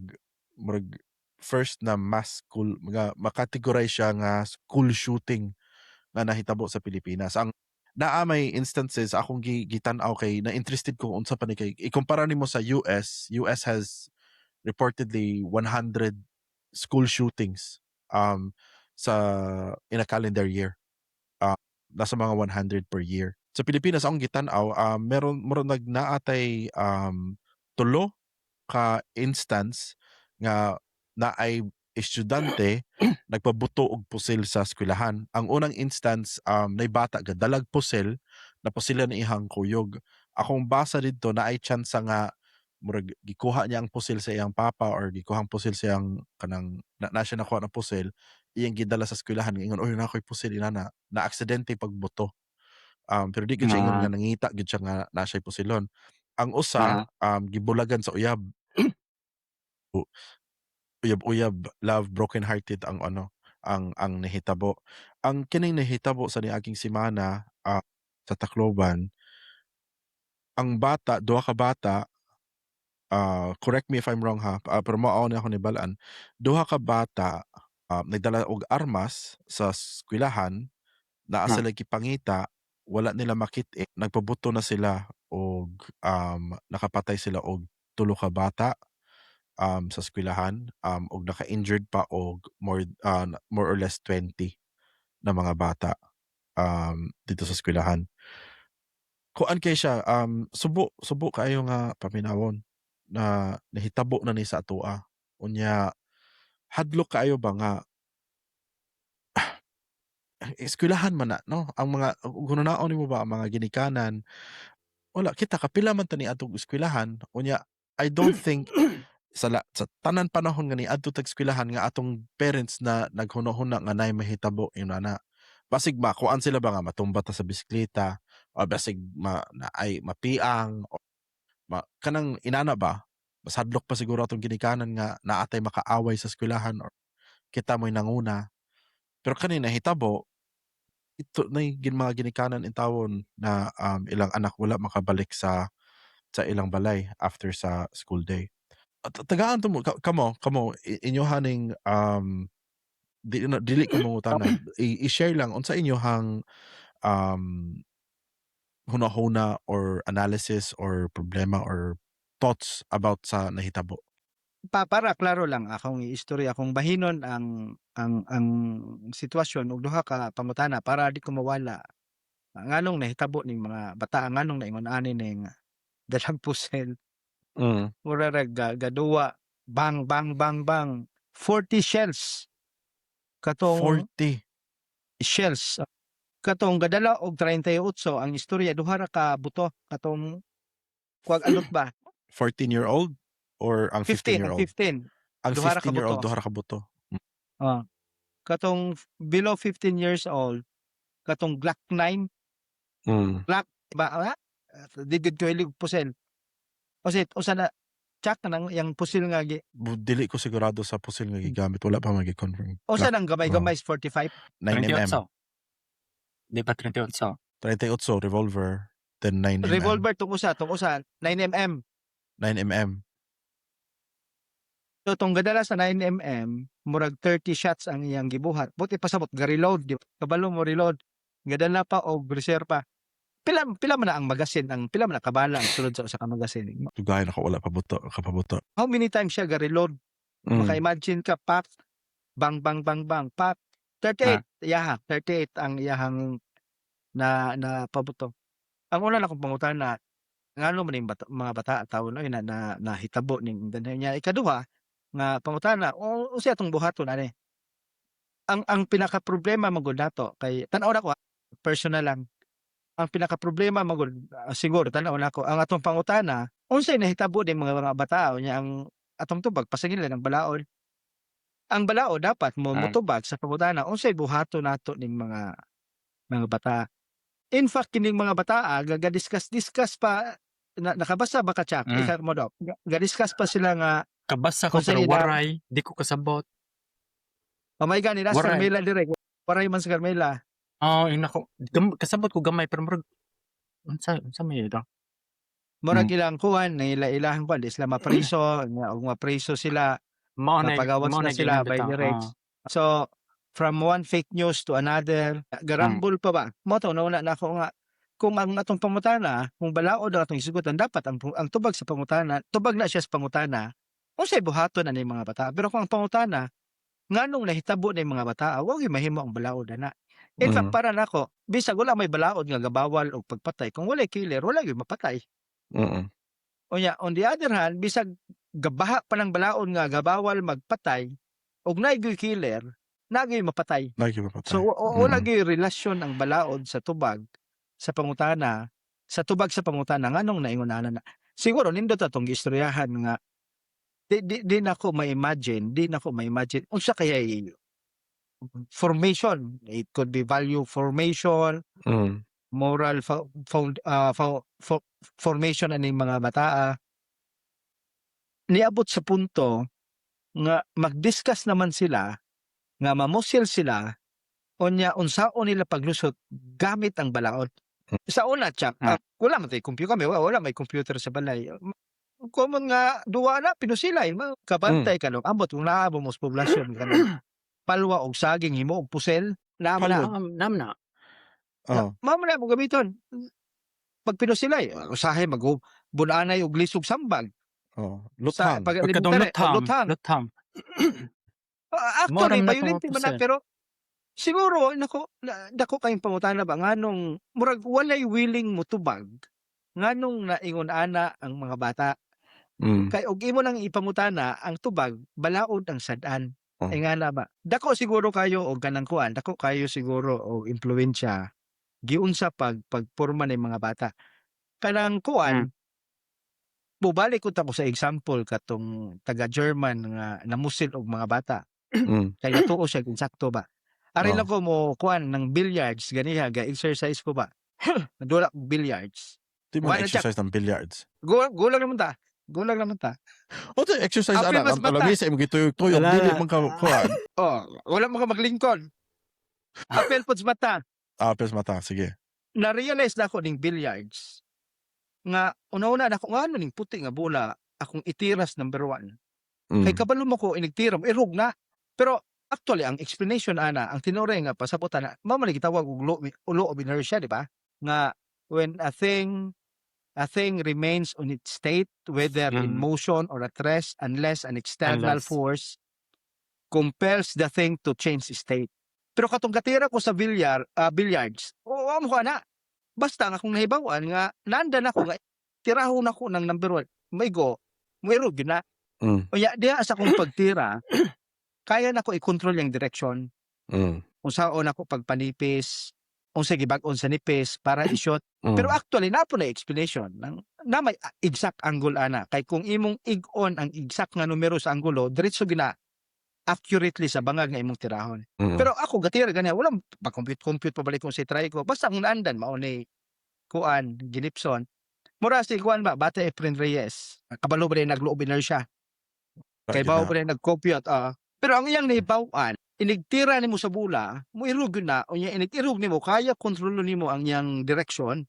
Speaker 1: murag first na mass school nga makategorize siya nga school shooting nga nahitabo sa Pilipinas. Ang naa may instances akong gitan-aw kay na interested ko unsa pa ni kay ikumpara nimo sa US. US has reportedly 100 school shootings sa in a calendar year. Nasa mga 100 per year. Sa Pilipinas akong gitan-aw, meron meron nag naatay tulo ka instance nga naay estudyante nagpabuto og pusil sa eskwelahan. Ang unang instance, nay bata gadalag pusil, napusilan ni iyang kuyog. Akong basa didto, naay tsansa nga murag gikuha niya ang pusil sa iyang papa or gikuha ang pusil sa iyang kanang na siya nakuha ng pusil, iyang gidala sa eskwelahan ingon, "Oy, naa koy pusil," inana, na aksidente pagbuto. Pero di gyud siya ingon nga nangita gyud siya nga naa siya'y pusilon. Ang usa, gibulagan sa uyab. Uyab-uyab, love, broken hearted ang ano, ang nahitabo. Ang kining nahitabo sa niaging semana sa Tacloban, ang bata, duha ka bata, correct me if I'm wrong ha, pero mao ni ako nibal-an, duha ka bata nagdala og armas sa eskwelahan, naa sila gipangita, wala nila makit-i, nagpabuto na sila og nakapatay sila og tulo ka bata sa eskwelahan og naka-injured pa og more or less 20 na mga bata didto sa eskwelahan. Kuan kay siya, subo subo kaayo nga paminawon na nahitabo na ni sa atoa. Unya hadlok kaayo ba nga eskwelahan man na, 'no, ang mga hunahuna nimo ba ang mga ginikanan, wala kita kapila man ta niadtong eskwelahan, unya I don't think sa tanan panahon nga niadto tag eskwelahan nga atong parents na naghuna-huna nga naay mahitabo inana. Basig makuan sila ba nga matumba ta sa bisikleta o basig ma naay mapiang o ma kanang inana ba, mas hadlok pa siguro atong ginikanan nga naa tay makaaway sa eskwelahan or kita mo'y nanguna. Pero kani nahitabo, ito nay mga ginikanan intawon na ilang anak wala makabalik sa ilang balay after sa school day. At tagaan to mo kamo kamo inyoha ning di na dili ko mangutana, i-share lang unsa inyohang hunahuna or analysis or problema or thoughts about sa nahitabo?
Speaker 3: Para klaro lang akong iistorya, akong bahinon ang sitwasyon og duha ka pangutana para di ko mawala. Nganong nahitabo ning mga bata, nganong naingon ani ning dalang pusil? Mura ra gaduwa, bang, bang, bang, bang, 40 shells. Katong
Speaker 1: 40?
Speaker 3: shells. Katong gadala og 38 ang istorya, duha ra ka buto, katong kuwag alot ba?
Speaker 1: 14-year-old or ang
Speaker 3: 15, ang
Speaker 1: 15-year-old?
Speaker 3: 15.
Speaker 1: Ang
Speaker 3: Duha ra ka
Speaker 1: 15-year-old
Speaker 3: buto.
Speaker 1: duha ra ka buto.
Speaker 3: Oh. Katong below 15 years old, katong Glock 9. Glock ba, ah? Di gud ko hilig pusil. Usa usa na tsak nang yang pusil nga gi
Speaker 1: Dili ko sigurado sa pusil nga gigamit, wala pa magi-confirm.
Speaker 3: Usa
Speaker 1: Glock,
Speaker 3: nang gamay-gamay is 45?
Speaker 1: 9 mm.
Speaker 2: 38. Di ba 38?
Speaker 1: 38 revolver, then 9 mm.
Speaker 3: Revolver tong usa, 9 mm.
Speaker 1: 9 mm.
Speaker 3: So tong gadala sa 9 mm, murag 30 shots ang iyang gibuhat. Buti pasabot ga-reload, di ba? Kabalo mo reload. Gadala pa og reserba. Pila pila man na ang magasin, ang pila man na kabala ang sulod sa usa ka magasin?
Speaker 1: Dugayan ako wala pa buto, kapabuto.
Speaker 3: How many times siya ga-reload? Maka-imagine ka, pak, bang bang bang bang, pak, 38 iyaha, 38 ang iyahang na na pabuto. Ang una nakong pangutana, ngano man ning bata, mga bata tawon oy na nahitabo ning danay niya. Ikaduha nga pangutana, o unsay atong buhaton ani? Ang pinaka problema man gud nato kay tan-aw nako, personal lang. Ang pinaka problema man gud siguro tan-aw nako ang atong pangutana, unsay nahitabo ning mga bata nya, ang atong tubag pasagil ng balaod. Ang balaod dapat mo motubag sa pangutana, unsay buhaton nato ning mga bata. In fact, kining mga bataa ga-discuss-discuss pa na, nakabasa ba ka, Chuck?
Speaker 2: Mm.
Speaker 3: Ikaw mo, Doc. Ga-discuss pa sila nga
Speaker 2: Kabasa ko
Speaker 3: kung sa
Speaker 2: pero
Speaker 3: ila
Speaker 2: waray, di ko kasabot.
Speaker 3: Oh my God, nila sa
Speaker 2: Waray.
Speaker 3: Carmela dire. Waray man sa Carmela.
Speaker 2: Oh, yun ako. Kasabot ko gamay pero murag unsa may ito?
Speaker 3: Murag ilang kuan, nila ilahang kuan, di sila mapriso, nga og mapriso sila,
Speaker 2: Mao na
Speaker 3: mapagawas
Speaker 2: mao
Speaker 3: na
Speaker 2: na
Speaker 3: sila
Speaker 2: giingon
Speaker 3: by
Speaker 2: bitaw.
Speaker 3: the rates. So, from one fake news to another, garambol pa ba? Mao to nauna na ako nga kung ang atong pangutana, kung balaod ang atong isugutan, dapat ang tubag sa pangutana, tubag na siya sa pangutana, unsay buhaton ani mga bata. Pero kung ang pangutana, nganong nahitabo ni mga bata, wa gyud mahimo ang balaod ana. In fact, para nako, bisag wala may balaod nga gabawal og pagpatay, kung walay killer, wala gyud mapatay. Unya, on the other hand, bisag gabaha pa ng balaod nga gabawal magpatay, og naay gyud killer, naa gyud mapatay.
Speaker 1: Lagi mapatay.
Speaker 3: So wala gyud relasyon ang balaod sa tubag sa pangutana, sa tubag sa pangutana nganong naingon ana na. Siguro nindot atong giistoryahan nga di nako ma-imagine, di nako ma-imagine unsa kaya formation. It could be value formation, moral formation aning mga bataa. Niabot sa punto Nga mag-discuss naman sila, nga mamusil sila, unya unsaon nila paglusot gamit ang balaod. Sa una, Chap, wala man tay computer kami, wala may computer sa balay. Common nga duwa na pinusilay, kabantay ka no. Ambot kung naa mo sa poblasyon kanang palwa og saging himo og pusel, naa man na.
Speaker 1: Palwa.
Speaker 2: Nam na.
Speaker 1: Oh.
Speaker 3: Mao man na mo gamiton. Pag pinusilay, usahay mag bunanay og lisog sambag.
Speaker 1: Oh.
Speaker 3: Sa
Speaker 1: Luthang.
Speaker 3: pag
Speaker 2: Pagkatong
Speaker 3: elementary,
Speaker 2: lutham,
Speaker 3: luthang.
Speaker 2: Luthang.
Speaker 3: Ah,
Speaker 2: Mao
Speaker 3: actually,
Speaker 2: ra man na
Speaker 3: violent
Speaker 2: tong
Speaker 3: man na,
Speaker 2: pusel.
Speaker 3: pero siguro nako na, dako kayong pangutana ba nganong murag walay willing motubag nganong naingon ana ang mga bata? Kay og imo nang ipangutana ang tubag, balaod ang sad-an.
Speaker 1: Oh.
Speaker 3: Ay nga na ba? Dako siguro kayo og kanang kuan, dako kayo siguro og impluwensya giunsa pag pagporma ng mga bata. Kanang kuan, bubalik ko ta ko sa example katong taga German nga namusil og mga bata. Kay natuo siya insakto ba. Ari lang ko mo kuan ng billiards ganiha, ga exercise ko ba. Nadula og billiards.
Speaker 1: Di mo
Speaker 3: Wala, Jack.
Speaker 1: exercise ng billiards.
Speaker 3: Gulang naman ta. Gulang naman ta.
Speaker 1: O di exercise
Speaker 3: Apil
Speaker 1: ana
Speaker 3: mas
Speaker 1: ang
Speaker 3: bata.
Speaker 1: lamisa imong gituyok-tuyok
Speaker 2: Wala
Speaker 1: dili
Speaker 2: na.
Speaker 1: man ka kuan.
Speaker 3: Oh, wala mo ka maglingkod. Apil pod sa mata.
Speaker 1: Ah, pes mata, sige.
Speaker 3: Na-realize na ako ning billiards nga una-una na ako nga ano ning puti nga bola akong itiras number one. Kay kabalo mo ko inigtira, irog na. Pero actually ang explanation ana, ang tinuray nga pasabutan na, mao man gitawag og law of inertia, di ba? Nga when a thing remains on its state, whether in motion or at rest, unless an external
Speaker 2: Unless.
Speaker 3: force compels the thing to change state. Pero katong katira ko sa billiards, oo mo ko ana. Basta nga akong nahibaw-an nga naandan ako nga tirahon ako ng number one. May go, mo irog gyud na. Unya diha sa akong pagtira, kaya nako i-control yung direction. Kung saon ako pagpanipis, unsay gibag-on sa nipis para i-shoot. Pero actually naa po na explanation ng na may exact angle ana kay kung imong ig-on ang exact nga numero sa anggulo, diretso gina accurately sa bangag nga imong tirahon. Pero ako gatira gani, wala pa compute compute pa balik kung si try ko. Basta kung naandan mao ni kuan ginipson. Mura si kuan ba bata Efren Reyes. Kabalo ba rin nag-law of inertia? Kay bawo ba rin nag-compute, ah. Pero ang iyang nahibaw-an, inigtira nimo sa bola, mo irog yun na, unya inig-irog nimo, kaya kontrolo nimo ang iyang direction.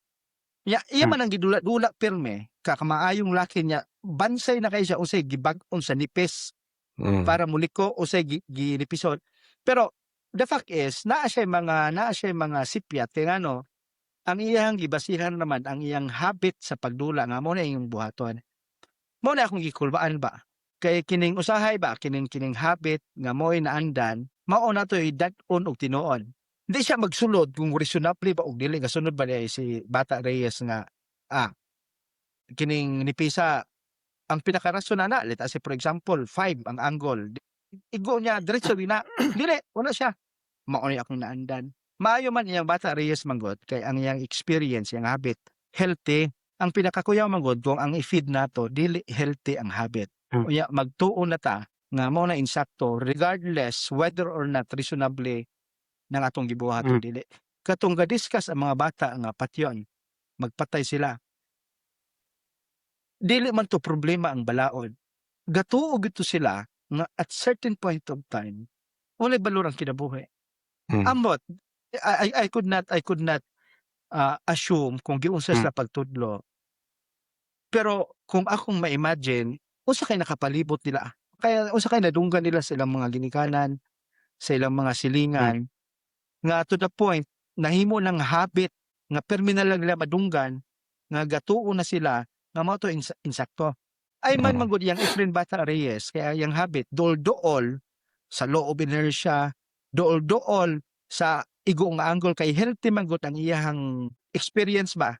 Speaker 3: Nya iya man ang gidula-dula pirme, kakamaayong laki niya, bansay na kay siya unsay gibag-on sa nipis para muliko unsay ginipison. Pero the fact is, naa siya mga sipyat kay ngano, ang iyang gibasihan naman ang iyang habit sa pagdula nga mo na iyang buhaton. Mo na akong gikulbaan ba. Kay kining usahay ba kining habit nga mo'y naandan, mao na to'y dad-on og tinuon. Hindi siya magsulod kung reasonably ba og dili nga sunod ba niya si Bata Reyes nga kining nipisa ang pinakarason na, let us say, for example, 5 ang angle. Igo niya diretso na. Dili, wala siya. Mao ni akong naandan. Maayo man iyang Bata Reyes manggod kay ang iyang experience, iyang habit healthy. Ang pinakakuyaw manggod kung ang i-feed nato dili healthy ang habit. Unya magtuo na ta nga mao na insakto regardless whether or not reasonably nang atong gibuhat o dili. Katong ga-discuss ang mga bata nga patyon, magpatay sila. Dili man to problema ang balaod. Gatuo gito sila nga at certain point of time walay balor ang kinabuhi. Ambot, I could not assume kung giunsa sila pagtudlo. Pero kung akong ma-imagine, unsa kay nakapalibot nila? Kaya unsa kay nadunggan nila sa ilang mga ginikanan, sa ilang mga silingan, nga to the point nahimo ng habit nga permi na lang nila madunggan nga gatuo na sila nga mao to insakto. Ay man manggod yang Efren Bata Reyes kaya yang habit dool-dool sa law of inertia, dool-dool sa igo nga angle kay healthy man gud ang iyahang experience ba.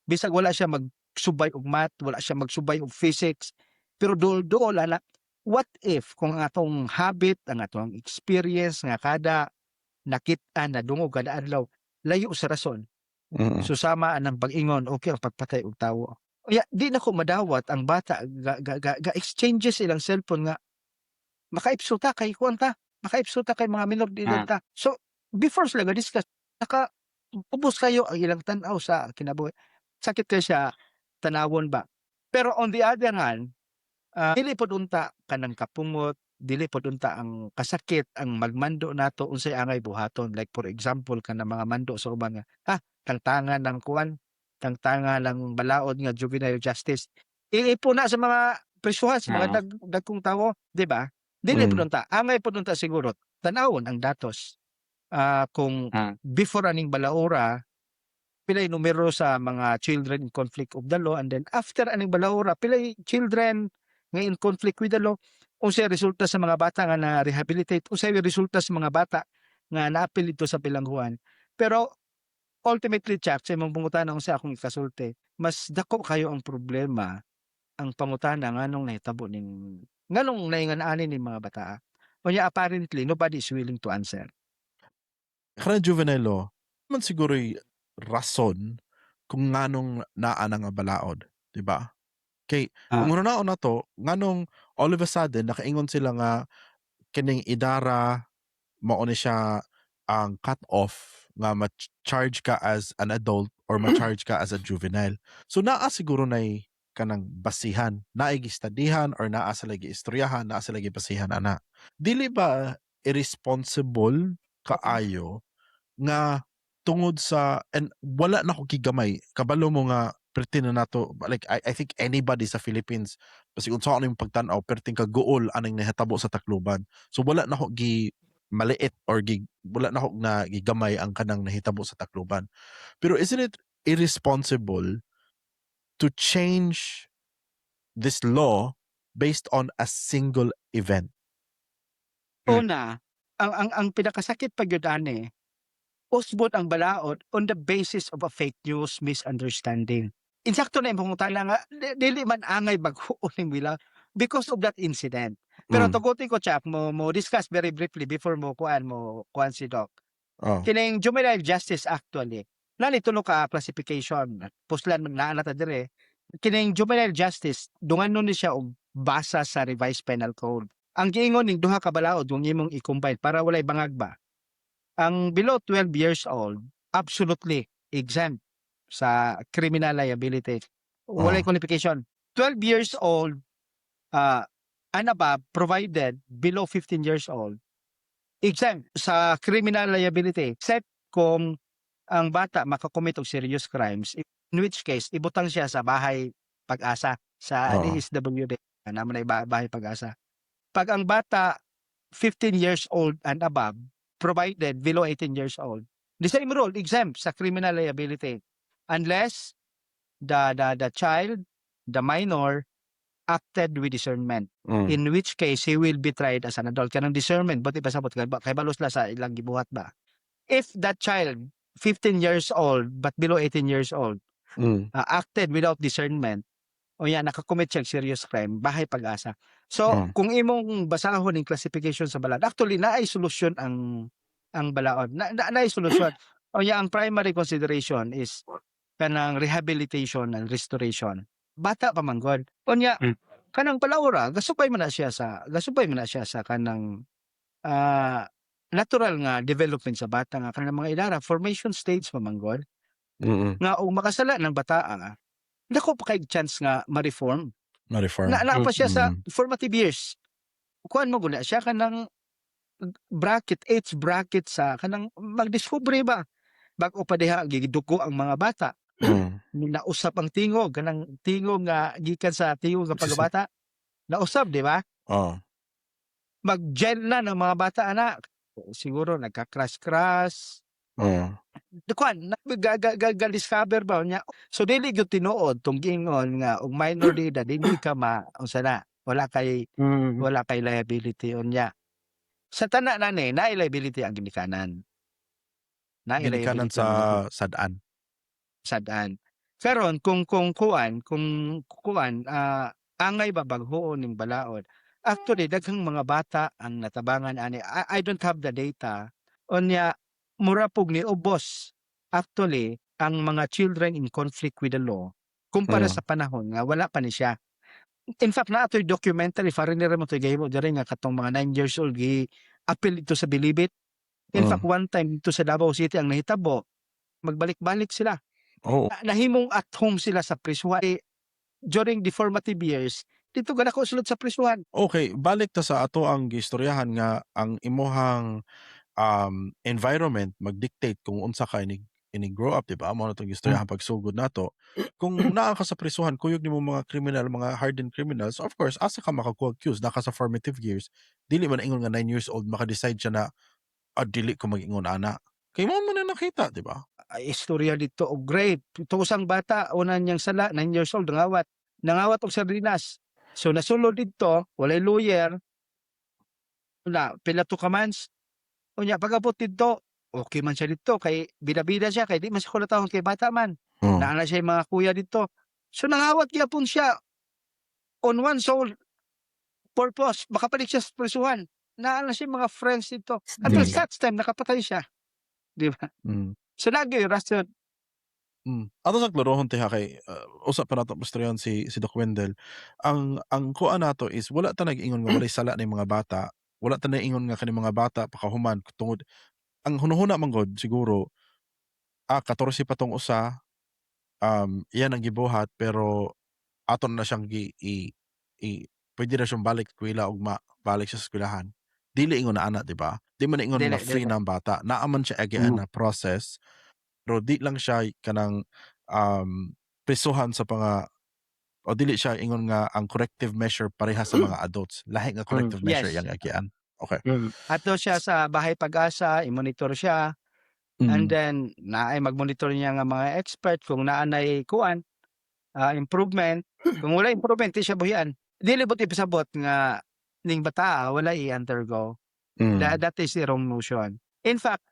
Speaker 3: Bisag wala siya magsubay og math, wala siya magsubay og physics, pero dool-dool ana. What if kung ang atong habit, ang atong experience nga kada nakit-an, nadungog kada adlaw, layo sa rason. Susama ang pag-ingon, okay ang pagpatay og tawo. Kaya di na ko madawat ang bata ga exchanges ilang cellphone nga makaipso ta kay kuan ta, makaipso ta kay mga minor de edad ta. So before sila ga-discuss, naka ubos kayo ang ilang tan-aw sa kinabuhi. Sakit kay siya tanawon ba. Pero on the other hand, dili pod unta kay kanang kapungot, dili pod unta ang kasakit ang magmando nato unsay angay buhaton. Like for example, kanang mga mando sa uban nga, "Tangtangan ng kuan, tangtanga ng balaod nga juvenile justice." Iipo na sa mga prisuhan sa mga dagkong tawo, di ba? Dili pod unta, angay pod unta siguro tan-awon ang datos. Kung before aning balaura, pilay numero sa mga children in conflict of the law, and then after aning balaura, pilay children nga in conflict with the law, unsay resulta sa mga bata nga na-rehabilitate, unsay resulta sa mga bata nga naapil didto sa bilangguan. Pero ultimately, Chuck, sa imong pangutana unsa akong ikasulti, mas dako kayo ang problema ang pangutana nganong nahitabo ning nganong naingan-ani ning mga bataa. Unya apparently nobody is willing to answer.
Speaker 1: Kanang juvenile law, man siguro'y rason kung nganong naa na nga balaod, di ba? Kay kung hunaon nato, nganong all of a sudden nakaingon sila nga kining idara mao ni siya ang cut-off nga ma-charge ka as an adult or ma-charge ka as a juvenile? So naa siguro nay kanang basihan, naay gistadihan or naa sila giistoryahan, naa sila gibasihan ana. Dili ba irresponsible kaayo nga tungod sa, and wala na ko gigamay, kabalo mo nga perti na nato, like I think anybody sa Philippines, basig unsa ano yung pagtan-aw, perting kaguol aning nahitabo sa Tacloban. So wala na ko gi maliit or gi, wala na ko na gigamay ang kanang nahitabo sa Tacloban. Pero isn't it irresponsible to change this law based on a single event?
Speaker 3: Una, ang pinakasakit pa gyud ani, usbon ang balaod on the basis of a fake news misunderstanding. Insakto na imong pangutana nga dili man angay bag-on ning bila because of that incident. Pero tugutin ko, Chuck, mo discuss very briefly before mo kuan si Doc. Kining Juvenile Justice actually, naa tulo ka classification. Puslan man naa na ta dire. Kining Juvenile Justice, dunganon ni siya og basa sa Revised Penal Code. Ang giingon ning duha ka balaod, kung imong i-combine para walay bangag ba. Ang below 12 years old, absolutely exempt sa criminal liability. Walay qualification. 12 years old and above, provided below 15 years old, exempt sa criminal liability except kung ang bata makakommit og serious crimes, in which case ibutang siya sa bahay pag-asa sa DSWD naman ay bahay pag-asa. Pag ang bata 15 years old and above, provided below 18 years old, the same rule, exempt sa criminal liability unless the child, the minor, acted with discernment, in which case he will be tried as an adult. Kanang discernment, buti pasabot kay balos la sa ilang gibuhat ba. If that child 15 years old but below 18 years old acted without discernment o yan nakakommit siya og serious crime, bahay pag-asa. So kung imong basahon ning classification sa balaod, actually naay solusyon ang balaod na, naay solusyon. O ang primary consideration is kanang rehabilitation and restoration. Bata pa man gud. Unya kanang balaura, gasubay man na siya sa kanang natural nga development sa bata nga kanang mga idara, formation stage pa man gud. Nga og makasala ng bataa, dako pa kay chance nga ma-reform.
Speaker 1: Ma-reform.
Speaker 3: Na naa pa siya sa formative years. Kuan mo guna siya kanang bracket, age bracket sa kanang magdiskubre ba. Bag-o pa diha gidugo ang mga bata. Nausap ang tingog, kanang tingog nga gikan sa tingog nga pagkabata. Nausap, di ba?
Speaker 1: Oo.
Speaker 3: Mag-gel na ng mga bata ana. Siguro nagka-crush-crush. Kuan, ga, ga, ga, ga discover ba niya. So dili gyud tinuod tong giingon nga og minor di dili ka ma unsa na, wala kay liability unya. Sa tanan na ni, naay liability ang ginikanan. Naay
Speaker 1: Ginikanan
Speaker 3: liability
Speaker 1: sa
Speaker 3: ang
Speaker 1: sad-an.
Speaker 3: Sad-an. Karon kung kuan, angay ba bag-on ning balaod? Actually daghang mga bata ang natabangan ani. I don't have the data. Unya mura pug niubos actually ang mga children in conflict with the law kumpara sa panahon nga wala pa ni siya. In fact, naa to'y documentary, foreigner mo to'y gahimo diri nga katong mga 9 years old gi appeal dito sa Bilibid. In fact, one time dito sa Davao City ang nahitabo, magbalik-balik sila. Nahimong at home sila sa prisuhan. Eh, during the formative years, Dito ka nako sulod sa prisuhan.
Speaker 1: Okay, balik ta sa ato ang giistoryahan nga ang imuhang environment mag-dictate kung unsa ka inig grow up, di ba? Mao na tong gistoryahan pagsugod nato. Kung naa ka sa prisuhan, kuyog nimo mga criminal, mga hardened criminals, of course, asa ka makakuha cues, naa ka sa formative years, dili man ingon nga 9 years old maka-decide siya na, "Ah, dili ko mag-ingon ana." Kay mao man na nakita, di ba?
Speaker 3: Ay, istorya dito og rape. Ito usang bata, una niyang sala, 9 years old, nangawat. Nangawat og sardinas. So nasulod dito, walay lawyer. Na pila to ka months. Unya pag-abot dito, okay man siya dito kay bida-bida siya kay di man siya kulatahon kay bata man. Naa na siya mga kuya dito. So nangawat gyapon siya on one sole purpose, makabalik siya sa prisuhan. Naa na siya mga friends dito. Until such time nakapatay siya. Di ba?
Speaker 1: Mm.
Speaker 3: So lagi rason.
Speaker 1: Ato sa klarohon tiha kay usa pa nato istoryahan si Doc Wendell. Ang kuan nato is wala ta nag-ingon nga walay sala ning mga bata. Wala ta nag-ingon nga kani mga bata pakahuman tungod ang hunuhuna man gud siguro, 14 pa tong usa, iyan ang gibuhat pero ato na siyang gi i, i pwede na siyang balik eskwela ugma, balik siya sa eskwelahan. Dili ingon na ana, di ba? Di man ingon
Speaker 3: Dili,
Speaker 1: nga free
Speaker 3: dili.
Speaker 1: na ang bata. Naa man siya agian na process pero di lang siya kanang prisuhan sa panga o dili siya ingon nga ang corrective measure pareha sa mga adults. Lahi nga corrective measure yang agian. Okay.
Speaker 3: Ato siya sa Bahay Pag-asa, i-monitor siya. And then naay mag-monitor niya nga mga expert kung naa nay kuan improvement. Kung wala improvement, di siya buhian. Dili bot ipasabot nga ning bata wala i-undergo. That is the wrong notion. In fact,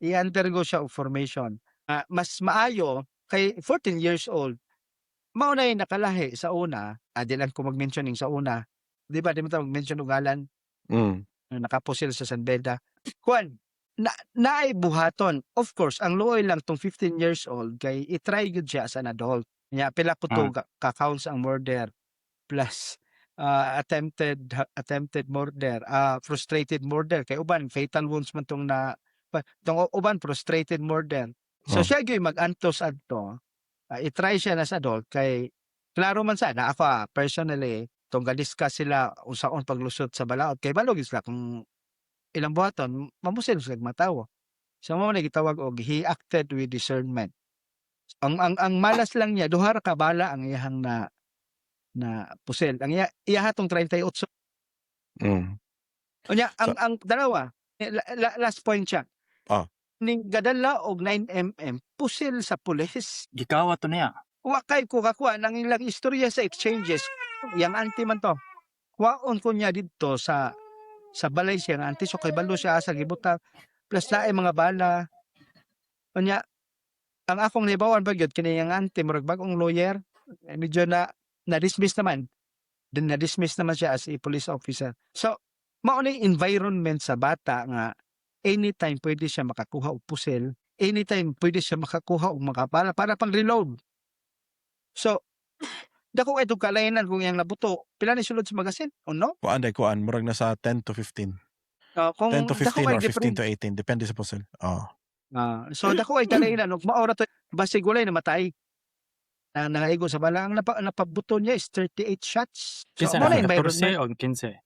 Speaker 3: i-undergo siya og formation. Mas maayo kay 14 years old. Mao na yung nakalahi sa una, di lang ko mag-mention ning sa una. Di ba, di mo ta mag-mention og ngalan? Nakapusil sa San Beda. Kuan, na naay buhaton. Of course, ang luoy lang tong 15 years old kay i-try gyud siya as an adult. Nya pila ko to ka counts ang murder plus attempted murder, frustrated murder kay uban fatal wounds man tong na tong uban frustrated murder. So siya gyud mag-antos adto. I-try siya na sa adult kay klaro man sa na ako, personally tong ga-discuss sila unsaon paglusot sa balaod kay balo gyud sila kung ilang buhaton mamusil sila matawo. So mao na gitawag og he acted with discernment. Ang malas lang niya, duha ra ka bala ang iyahang na na pusil. Ang iya iya tong 38. Unya ang ang dalawa, eh, last point siya. Ning gadala og 9 mm pusil sa pulis.
Speaker 2: Gikawat to niya.
Speaker 3: Wa kay ko kakuha nang ilang istorya sa exchanges. Yang auntie man to. Kuwaon ko niya didto sa balay siya nga auntie, so kay balo siya asa gibutang plus naay mga bala. Unya ang akong nahibaw-an pa gyud kini yang auntie murag bag-ong lawyer. Eh, medyo na na-dismiss naman. Then na-dismiss naman siya as a police officer. So mao ni environment sa bata nga anytime pwede siya makakuha og pusil, anytime pwede siya makakuha og mga bala para pang reload. So dako kay tong kalainan kung iyang nabuto, pila ni sulod sa magasin o no?
Speaker 1: Kuan day kuan murag nasa 10 to 15.
Speaker 3: Kung
Speaker 1: 10 to
Speaker 3: dako
Speaker 1: 15
Speaker 3: kay
Speaker 1: or 15
Speaker 3: different
Speaker 1: to 18 depende sa pusil. Oh.
Speaker 3: So dako kay kalainan og mao ra to basig walay namatay. Na nangaigo sa bala, ang napabuto niya is 38 shots. So
Speaker 2: Kinsa
Speaker 3: mao
Speaker 2: na
Speaker 3: na environment.
Speaker 2: 14 o 15?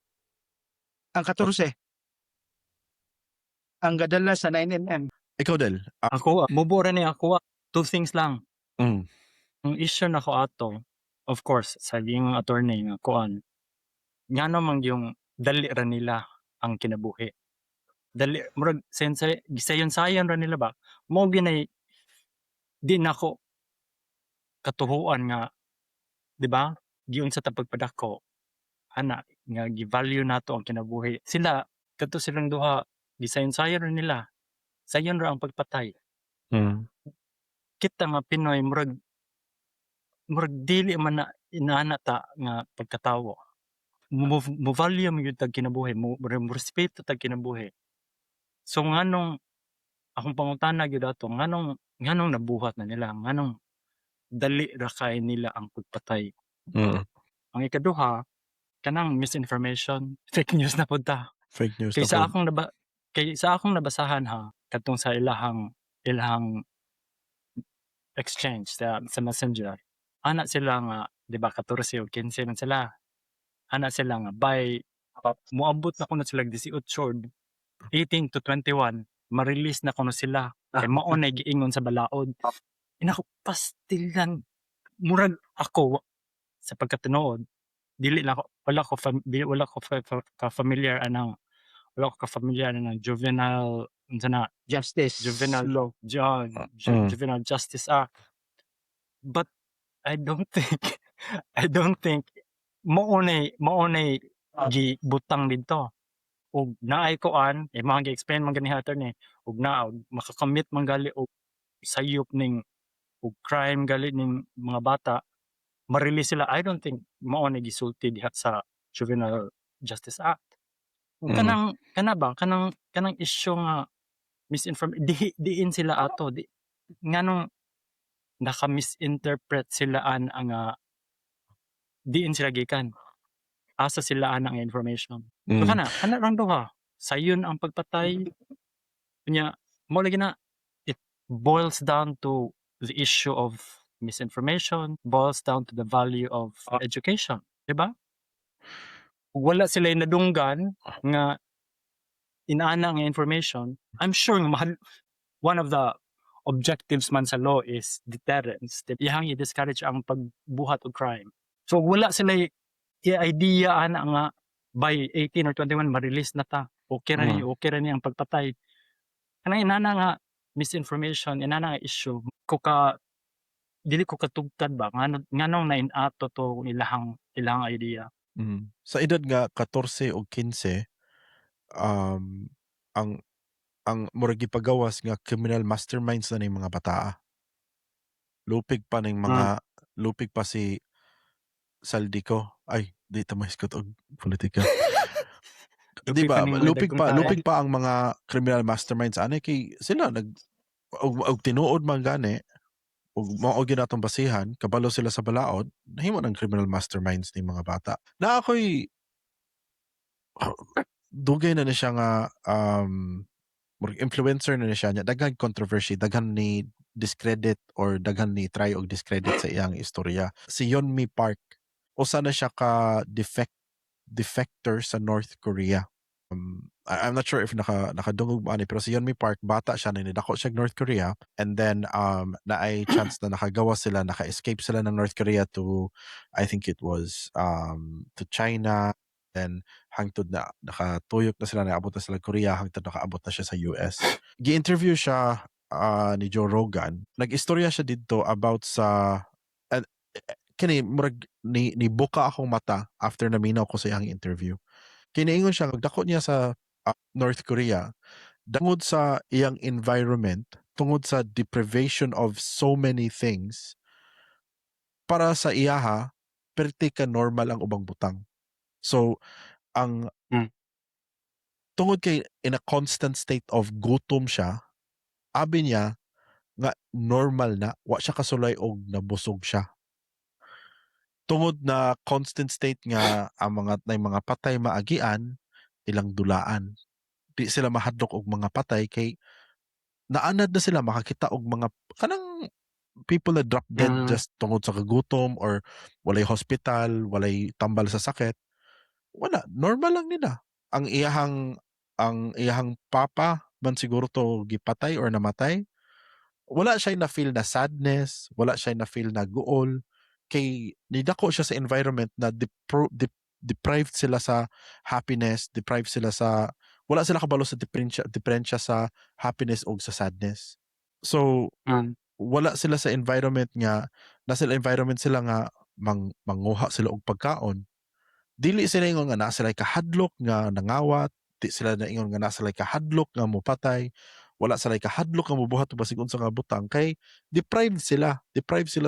Speaker 3: Ang 14. Ang gadala sa 9 mm.
Speaker 1: Ikaw, Del.
Speaker 2: Ako, mubo ra ni ako. Two things lang. Ang issue nako ato, of course, sa giingon attorney nga kuan, ngano man yung dali ra nila ang kinabuhi. Dali, murag sense gisayon-sayon ra nila ba. Mao ginay di nako katuhuan nga, di ba? Giunsa ta pagpadako ana nga gi-value nato ang kinabuhi. Sila kadto silang duha gisayon-sayon ra nila. Sayon ra ang pagpatay. Kita nga Pinoy murag dili man na inana ta nga pagkatawo. Mo value man gyud tag kinabuhi, mo respeto tag kinabuhi. So nganong akong pangutana gyud ato, nganong nabuhat na nila, nganong dali ra kay nila ang pagpatay? Ang ikaduha, kanang misinformation, fake news na pud ta.
Speaker 1: Fake news
Speaker 2: Kay
Speaker 1: na
Speaker 2: sa
Speaker 1: pud.
Speaker 2: Akong nabasahan ha, kadtong sa ilahang exchange sa Messenger. Ana sila nga, di ba, 14 o 15 man sila. Ana sila nga by moabot na kuno sila 18 or 18 to 21, ma-release na kuno sila kay mao na giingon sa balaod. Inako, pastilan. Murag ako sa pagkatinuod, dili na ako, wala ko fam, di, wala ko fa, fa, ka familiar anang, wala ko ka familiar anang juvenile, unsa na,
Speaker 3: Justice
Speaker 2: Juvenile
Speaker 3: law.
Speaker 2: Juvenile Justice Act. But I don't think mao na gibutang didto. Ug naay kuan, eh, mga gi-explain man gani attorney, ug naa og makakamit man gali og sayop ning og crime gali ning mga bata, ma-release sila. I don't think mao na gisulti diha sa Juvenile Justice Act. Ug kanang kana ba, kanang issue nga misinform, di diin sila ato di, nganong naka-misinterpret sila an ang diin sila gikan, asa sila ana nga information. So kana rang duha, sayon ang pagpatay nya, mao lagi na it boils down to the issue of misinformation, boils down to the value of education, di ba? Wala sila nadunggan nga inaana nga information. I'm sure nga mahal, one of the objectives man sa law is deterrence. Iyang i-discourage ang pagbuhat og crime. So wala sila i-idea ana nga by 18 or 21 ma-release na ta. Okay ra ni, okay ra ni ang pagpatay. Kanang inana nga misinformation, inana nga issue ko ka dili ko katugtad ba nganong nainato to ilahang idea.
Speaker 1: Sa edad nga 14 o 15, ang murag gipagawas nga criminal masterminds na ning mga bataa. Lupig pa ning mga lupig pa si Zaldy Co. Ay, di ta mahisgot og politika. Di
Speaker 2: Lupig
Speaker 1: ba?
Speaker 2: pa ning mga
Speaker 1: Lupig
Speaker 2: dagkong
Speaker 1: pa,
Speaker 2: tao.
Speaker 1: Lupig pa ang mga criminal masterminds ani kay sila nag og tinuod man gani ug mao gyud atong basihan, kabalo sila sa balaod, nahimo ng criminal masterminds ni mga bata. Na ako'y dugay na ni siya nga murag influencer na ni siya niya, daghan controversy, daghan ni discredit or daghan ni try og discredit sa iyang istorya. Si Yeonmi Park, usa na siya ka defector sa North Korea. I'm not sure if nakadungog mo ani, pero si Yeonmi Park, bata siya nidako siya North Korea and then naay chance na nakagawa sila, naka-escape sila ng North Korea to, I think it was to China, then hangtod na nakatuyok na sila, naabot na sila Korea, hangtod nakaabot na siya sa US. Gi-interview siya ni Joe Rogan. Nag-istorya siya didto about sa kini murag ni buka akong mata after naminaw ko sa iyang interview. Kiniingon siya, dako niya sa North Korea, tungod sa iyang environment, tungod sa deprivation of so many things, para sa iyaha, perti ka normal ang ubang butang. So, ang tungod kay in a constant state of gutom siya, abi niya nga normal na, wa siya kasulay og nabusog siya. Tungod na constant state nga ang mga nay mga patay maagian, ilang dulaan. Di sila mahadlok og mga patay kay naanad na sila makakita og mga kanang people na drop dead just tungod sa kagutom or walay hospital, walay tambal sa sakit. Wala, normal lang nila. Ang iyahang papa man siguro to gipatay or namatay. Wala siya na feel na sadness, wala siya na feel na guol kay nidako siya sa environment na deprived sila sa happiness, deprived sila sa, wala sila kabalo sa diferensya sa happiness o sa sadness. So wala sila sa environment nga nasa environment sila nga manguha sila og pagkaon. Dili sila ingon nga naa sila kahadlok nga nangawat, di sila na ingon nga naa sila kahadlok nga mopatay, wala sila kahadlok nga mobuhat og basig unsa nga butang kay deprived sila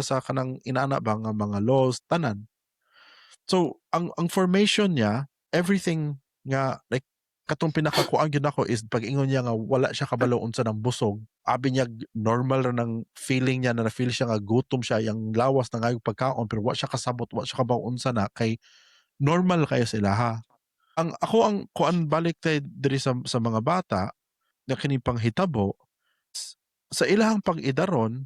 Speaker 1: sa kanang inana ba nga mga laws tanan. So ang formation niya, everything nga like katong pinakakuan gyud nako is pag-ingon niya nga wala siya kabalo unsa ng busog. Abi niya normal ra ng feeling niya na na-feel siya nga gutom siya, yang lawas na ngayog pagkaon, pero wa siya kasabot, wa siya kabaw unsa na kay normal kayo sila ha. Ang ako ang kuan, balik tay diri sa mga bata na kini panghitabo sa ilahang pag-idaron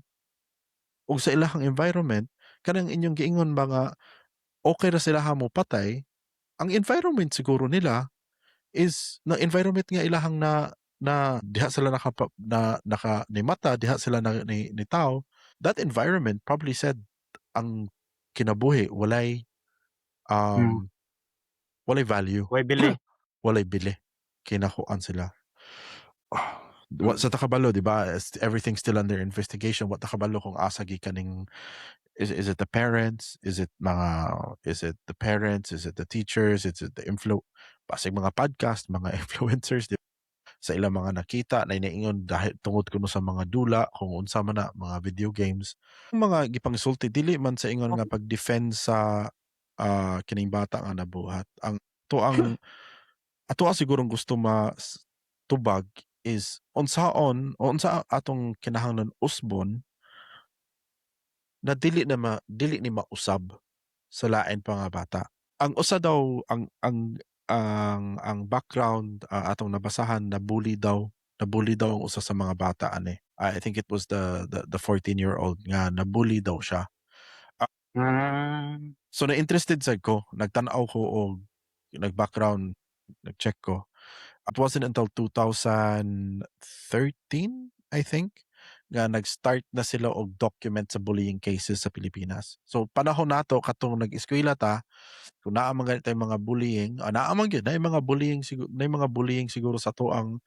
Speaker 1: ug sa ilahang environment, kanang inyong giingon ba nga okay ra sila ha mo patay. Ang environment siguro nila is na environment nga ilahang na na diha sila naka na naka ni mata diha sila na ni tao. That environment probably said ang kinabuhi walay walay value.
Speaker 2: Way bili.
Speaker 1: Walay bili, kinakuan sila. Wa sa takabalo, di ba? Everything's still under investigation. Wa ta kabalo kung asa gikaning is it the parents, is it the parents, is it the teachers, is it the influ basig mga podcast, mga influencers, di sa ilang mga nakita na inaingon dahil tungod kuno sa mga dula, kung unsa man na mga video games, mga gipangsulti. Dili man sa ingon nga pag-defend sa kining bata nga nabuhat. Ang to ang ato ang sigurong gusto ma tubag is unsaon o unsa atong kinahanglan usbon na dili ni mausab sa lain pa nga bata. Ang usa daw ang background, atong nabasahan, nabully daw ang usa sa mga bata ani. I think it was the 14-year-old nga nabully daw siya. So na-interested sad ko, nagtan-aw ko og nag-background, nag-check ko. It wasn't until 2013, I think, nga nag-start na sila og document sa bullying cases sa Pilipinas. So panahon nato katong nag-eskwela ta, kung naa man gani tay mga bullying, naa man gyud, naay mga bullying siguro sa atoang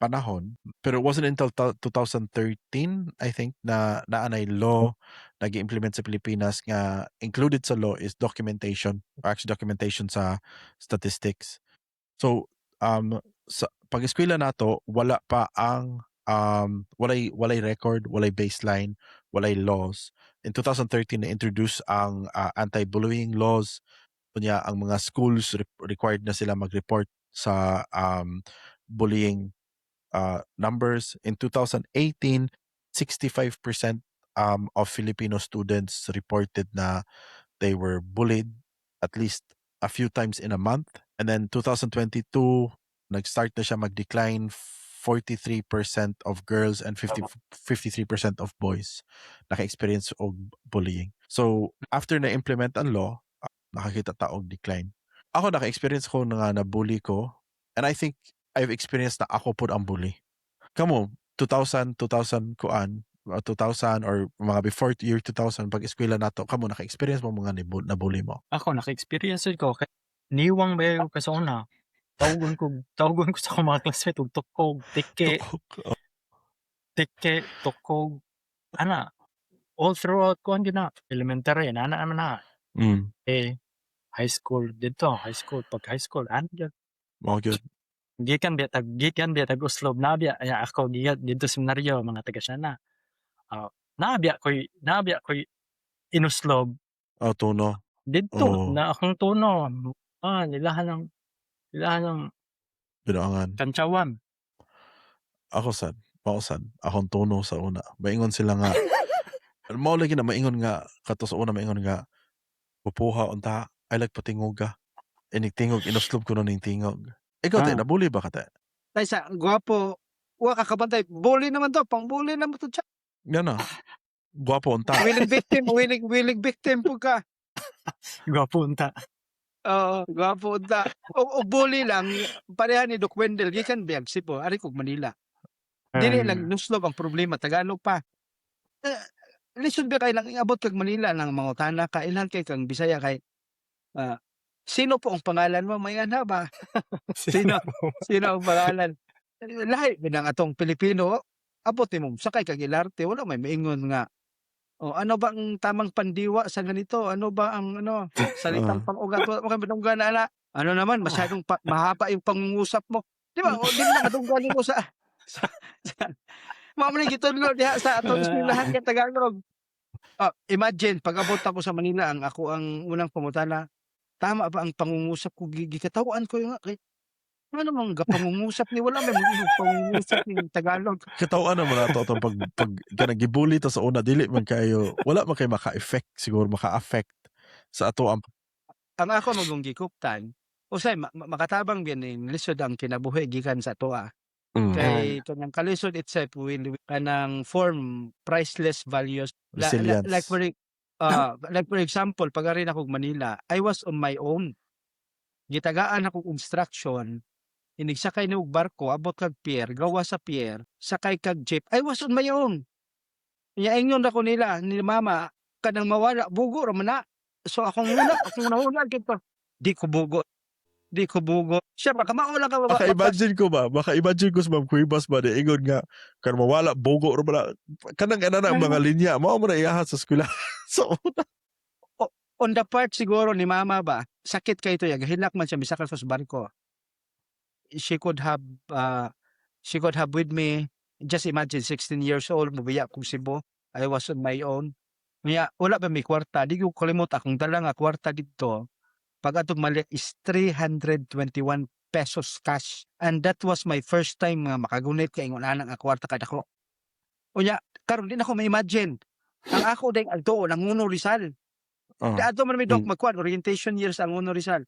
Speaker 1: panahon. Pero it wasn't until 2013, I think, na naa nay law na gi-implement sa Pilipinas nga included sa law is documentation, or actually documentation sa statistics. So sa pag-eskwela nato, wala pa ang walay record, walay baseline, walay laws. In 2013 na-introduce ang anti-bullying laws. Unya ang mga schools required na sila mag-report sa bullying numbers. In 2018, 65% of Filipino students reported na they were bullied at least a few times in a month. And then 2022, nag-start na siya mag-decline, 43% of girls and 50, 53% of boys naka-experience og bullying. So, after na-implement ang law, nakakita ta og decline. Ako, naka-experience ko na nga na-bully ko and I think I've experienced na ako pud ang bully. Kamo, 2000, 2000 kuan, 2000 or mga before year 2000, pag eskwela nato, kamo, naka-experience mo mga na-bully mo?
Speaker 2: Ako, naka-experience ko kay niwang ba ko sa una. Tawgon ko sa akong mga classmate og tukog, tiki,
Speaker 1: Tukog. Oh.
Speaker 2: tiki, tukog. Ana, all throughout kuan gyud na elementary ana naman na. Eh, high school didto, high school, pag high school ana gyud.
Speaker 1: Mao gyud.
Speaker 2: Gikan biya tag Oslob na biya aya ako gikan didto seminaryo, mga taga Siana. Ah, naa biya ko'y inuslob.
Speaker 1: Oh, tono.
Speaker 2: Didto
Speaker 1: Oo.
Speaker 2: na akong tono. Ah, nilahan ng
Speaker 1: Binuangan.
Speaker 2: kantsawan.
Speaker 1: Ako sad, mao sad, akong tono sa una. Maingon sila nga mao lagi na maingon nga kato sa una, maingon nga pupuha unta ay like patingoga. Inig tingog, inuslob ko ning tingog. Ikaw te, nabully ba ka te?
Speaker 3: Tay sa gwapo, wa ka kabantay, bully naman to, pang bully naman to siya.
Speaker 1: Yan na. Gwapo unta.
Speaker 3: Willing victim, willing victim po ka.
Speaker 2: Gwapo unta.
Speaker 3: Oo, gwapo unta. O bully lang, pareha ni Doc Wendell, gikan biyag Cebu, ari kog Manila. Dili lang nuslob ang problema, Tagalog pa. Eh, lisod ba kay lang iabot kag Manila nang mangutana ka, ilhan kay kang Bisaya kay sino po ang pangalan mo? May ana ba? Sino? Sino ang pangalan? Lahi binang atong Pilipino, abot nimo sakay kag LRT, wala may maingon nga, "Oh, ano ba ang tamang pandiwa sa ganito? Ano ba ang ano, salitang pang-ugat?" Wa kay madunggan ana. Ano naman, masyadong mahaba yung pangungusap mo. Di ba? O di na madunggan nimo sa mao man gitudlo diha sa atong eskwelahan nga Tagalog. Ah, imagine pag-abot ako sa Manila, ang ako ang unang pangutana, tama ba ang pangungusap ko? Gikataw-an ko nga kay ngano man gapangungusap ni, wala man pangungusap ning Tagalog.
Speaker 1: Kataw-an naman nato atong pag kanang gibully ta sa una, dili man kayo, wala man kay maka-effect siguro, maka-affect sa ato ang
Speaker 3: Ang ako magong gikuptan, usay makatabang biya ning lisod ang kinabuhi gikan sa atoa. Kay kanang kalisod itself will kanang form priceless values.
Speaker 1: Resilience.
Speaker 3: Like for example, pag ari na kog Manila, I was on my own. Gitagaan akong instruction, inigsakay ni og barko, abot kag pier, gawa sa pier, sakay kag jeep. I was on my own. Nya ingon ako nila ni mama, kanang mawala, bugo ra man na. So akong una gid ko, di ko bugo. Di ko bugo. Siya baka mao lang ka ba.
Speaker 1: Maka-imagine ko ba? Maka-imagine ko sa Ma'am Cuevas ba, di ingon nga, kan mawala, bugo ra ba na. Kanang ana na ang mga linya, mao mo na iyaha sa eskwela. So,
Speaker 3: On the part siguro ni mama ba, sakit kay ito ya, gahilak man siya, misakal sa barko. She could have with me, just imagine 16 years old, mubiya kong Cebu. I was on my own. Nya, wala ba may kwarta, di ko kalimot akong dala nga kwarta didto. Pag atong malik is 321 pesos cash. And that was my first time nga makagunit kay ingon ana nga kwarta kadako. Unya, karon di na ko ma-imagine. Ang ako ding adto Angono, Rizal. Adto man mi, Dok, magkuan orientation years ang Angono, Rizal.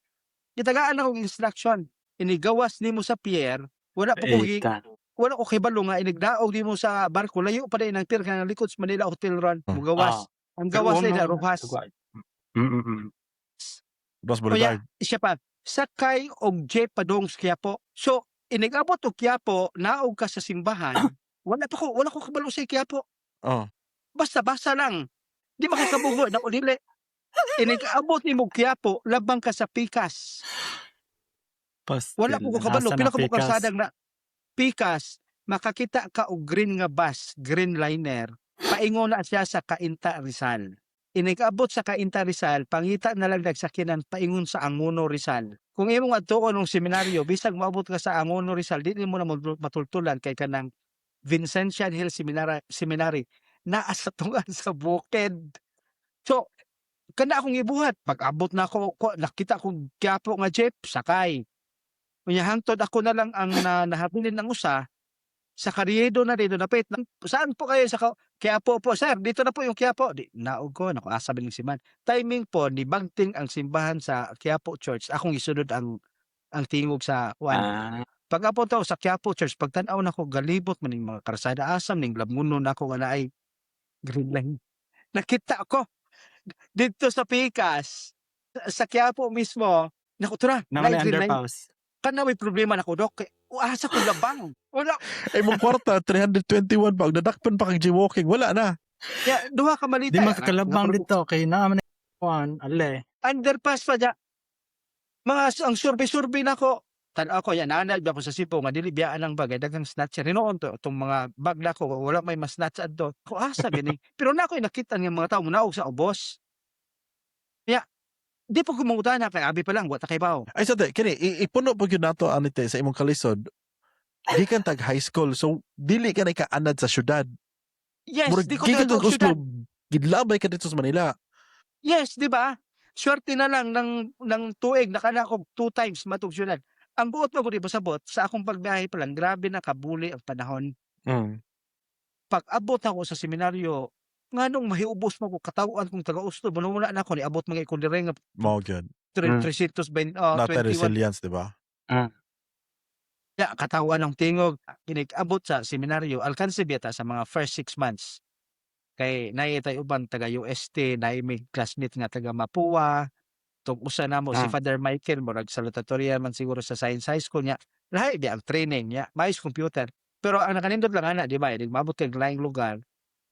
Speaker 3: Gitagaan akong instruction. Inigawas nimo sa pier, wala pa ko
Speaker 2: Eta.
Speaker 3: wala ko kibalo nga inigdaog nimo sa barko, layo pa din ang pier kay likod sa Manila Hotel ron. Mugawas. Ang gawas ay na Roxas.
Speaker 1: Roxas
Speaker 3: Kuya,
Speaker 1: Boulevard.
Speaker 3: Siya pa, sakay og jeep padung sa Quiapo. So, inigabot og Quiapo, naog ka sa simbahan, wala ko kabalo sa Quiapo. Basta basa lang. Di makakabugo na dili. Inigabot nimo Quiapo, labang ka sa Pikas.
Speaker 2: Pastil.
Speaker 3: Wala ko kabalo,
Speaker 2: Asa
Speaker 3: pila
Speaker 2: na
Speaker 3: ka
Speaker 2: Pikas?
Speaker 3: kalsadang na Pikas, makakita ka og green nga bus, green liner. Paingon na siya sa Cainta, Rizal. Inigabot sa Cainta, Rizal, pangita na lang nagsakyanan paingon sa Angono, Rizal. Kung imong adtuon ng seminaryo, bisag moabot ka sa Angono, Rizal, di nimo na matultulan kay kanang Vincentian Hill Seminary naa sa tungan sa bukid. So, kana akong ibuhat. Pag abot na ako, ko, nakita ko Quiapo nga jeep, sakay. Unya hangtod ako na lang ang nahabilin ng usa sa Carriedo na dito napit. Saan po kayo sa Quiapo po, sir? Dito na po yung Quiapo. Di, naog ko, naku, asa ba siman. Timing po, ni Bangting ang simbahan sa Quiapo Church. Akong isunod ang tingog sa kuan. Pag abot ako sa Quiapo Church, pagtan-aw nako, galibot man ning mga karsada, asam ning labngunon nako nga naay green line. Nakita ko dito sa Pikas, sa Quiapo mismo. Naku, tura,
Speaker 2: Naman
Speaker 3: naay
Speaker 2: na
Speaker 3: green line.
Speaker 2: underpass.
Speaker 3: Kana may problema nako, Dok. Kay asa ko labang. Wala.
Speaker 1: Ay mong kwarta, 321 pa. Nadakpan pa kag jaywalking. Wala na.
Speaker 3: Ya, duha ka malita.
Speaker 2: Di makakalabang dito kay naa man kuan ale.
Speaker 3: Underpass pa dya. Mga ang survey-survey nako. Tan-aw ko yan, nanal ba ko sa Cebu nga dili biyaan ang bagay, daghang snatcher. Hinuon to itong mga bag nako, wala may mas-snatch adto. Ko asa gani. Pero na ako'y nakita nga mga tao munaog sa ubos. Ya, di po ko mangutana kay abi pa lang wa ta kay bawo.
Speaker 1: Ay, sa te, kini, ipuno po yun nato, ani te, sa imong kalisod. Gikan tag high school, so dili ka na ikaanad sa syudad.
Speaker 3: Yes,
Speaker 1: Murag,
Speaker 3: di ko
Speaker 1: gikan
Speaker 3: tayo
Speaker 1: kag
Speaker 3: syudad.
Speaker 1: Oslo, gidlabay ka dito sa Manila.
Speaker 3: Yes, di ba? Swerte na lang ng tuig nakanakog two times matug syudad. Ang buot mo ko di ba sabot sa akong pagbiyahe pa lang, grabe na kabuli ang panahon. Pag abot ako sa seminaryo, nganong mahiubos mo ko katawhan kong taga-Oslo, wala na ako niabot mga ikundire nga
Speaker 1: Mao gyud.
Speaker 3: 321.
Speaker 1: Nata resilience, di ba?
Speaker 3: Ya, katawan ng tingog kinig-abot sa seminaryo, alkanse biyata sa mga first 6 months. Kay naay tay uban taga UST, naay may classmate nga taga Mapua. Tong usa namo si Father Michael, murag salutatorian man siguro sa Science High School niya. Lahi biya ang training niya, maayos computer. Pero ang nakanindot lang ana, di ba, inig maabot kag laing lugar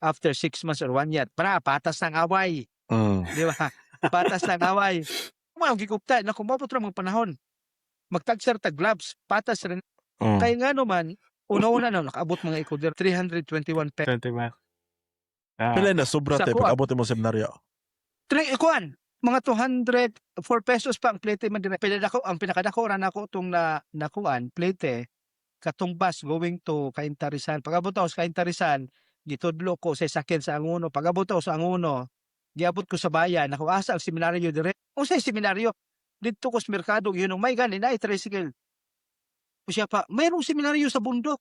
Speaker 3: after 6 months or one year, para patas ng away, di ba? Patas ng away. Mo ang gikupta, naku, moabot ra mga panahon. Magtagsar tag gloves, patas rin. Kaya nga naman, una-una na nakaabot mga ikoder 321 pesos.
Speaker 2: 21.
Speaker 1: Pila na sobra
Speaker 3: Sa
Speaker 1: te
Speaker 3: kuwan.
Speaker 1: pag abot mo seminaryo?
Speaker 3: Three, kuan, mga 204 pesos pa ang plete man dire. Pinadako, ang pinakadako ra nako tong na nakuan plete katong bus going to Cainta, Rizal. Pag abot ako sa Cainta, Rizal, gitudlo ko sa sakyan sa Angono. Pag abot ako sa Angono, giabot ko sa bayan, naku, asa ang seminaryo dire? Unsay seminaryo? Didto ko sa merkado, yun ang may gani na tricycle. O siya pa, mayroong seminaryo sa bundok.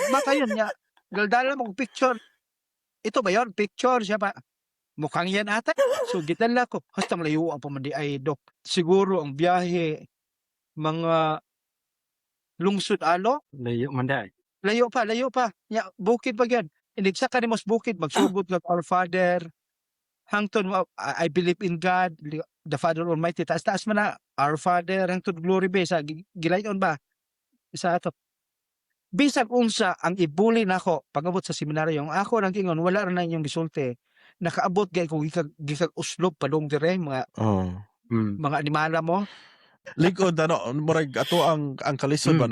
Speaker 3: Baka yun niya. Galdala mo kong picture. Ito ba yun? Picture siya pa. Mukhang yan ata. So gidala ko. Hasta malayo ang pamandi ay, Dok. Siguro ang biyahe mga lungsod alo.
Speaker 2: Layo man dai.
Speaker 3: Layo pa, layo pa. Ya, bukid pa yan. Inigsa ka ni mos bukid, magsugod ng Our Father. Hangtod mo, I believe in God, the Father Almighty. Taas-taas man na. Our Father hangtod Glory be sa gilayon ba sa ato. Bisag unsa ang ibuli nako pag-abot sa seminaryo, ang ako nang ingon, wala ra na inyong gisulti. Nakaabot gay ko gikag Oslob padung dire mga mga animala mo.
Speaker 1: Likod ano, murag ato ang kalisod ba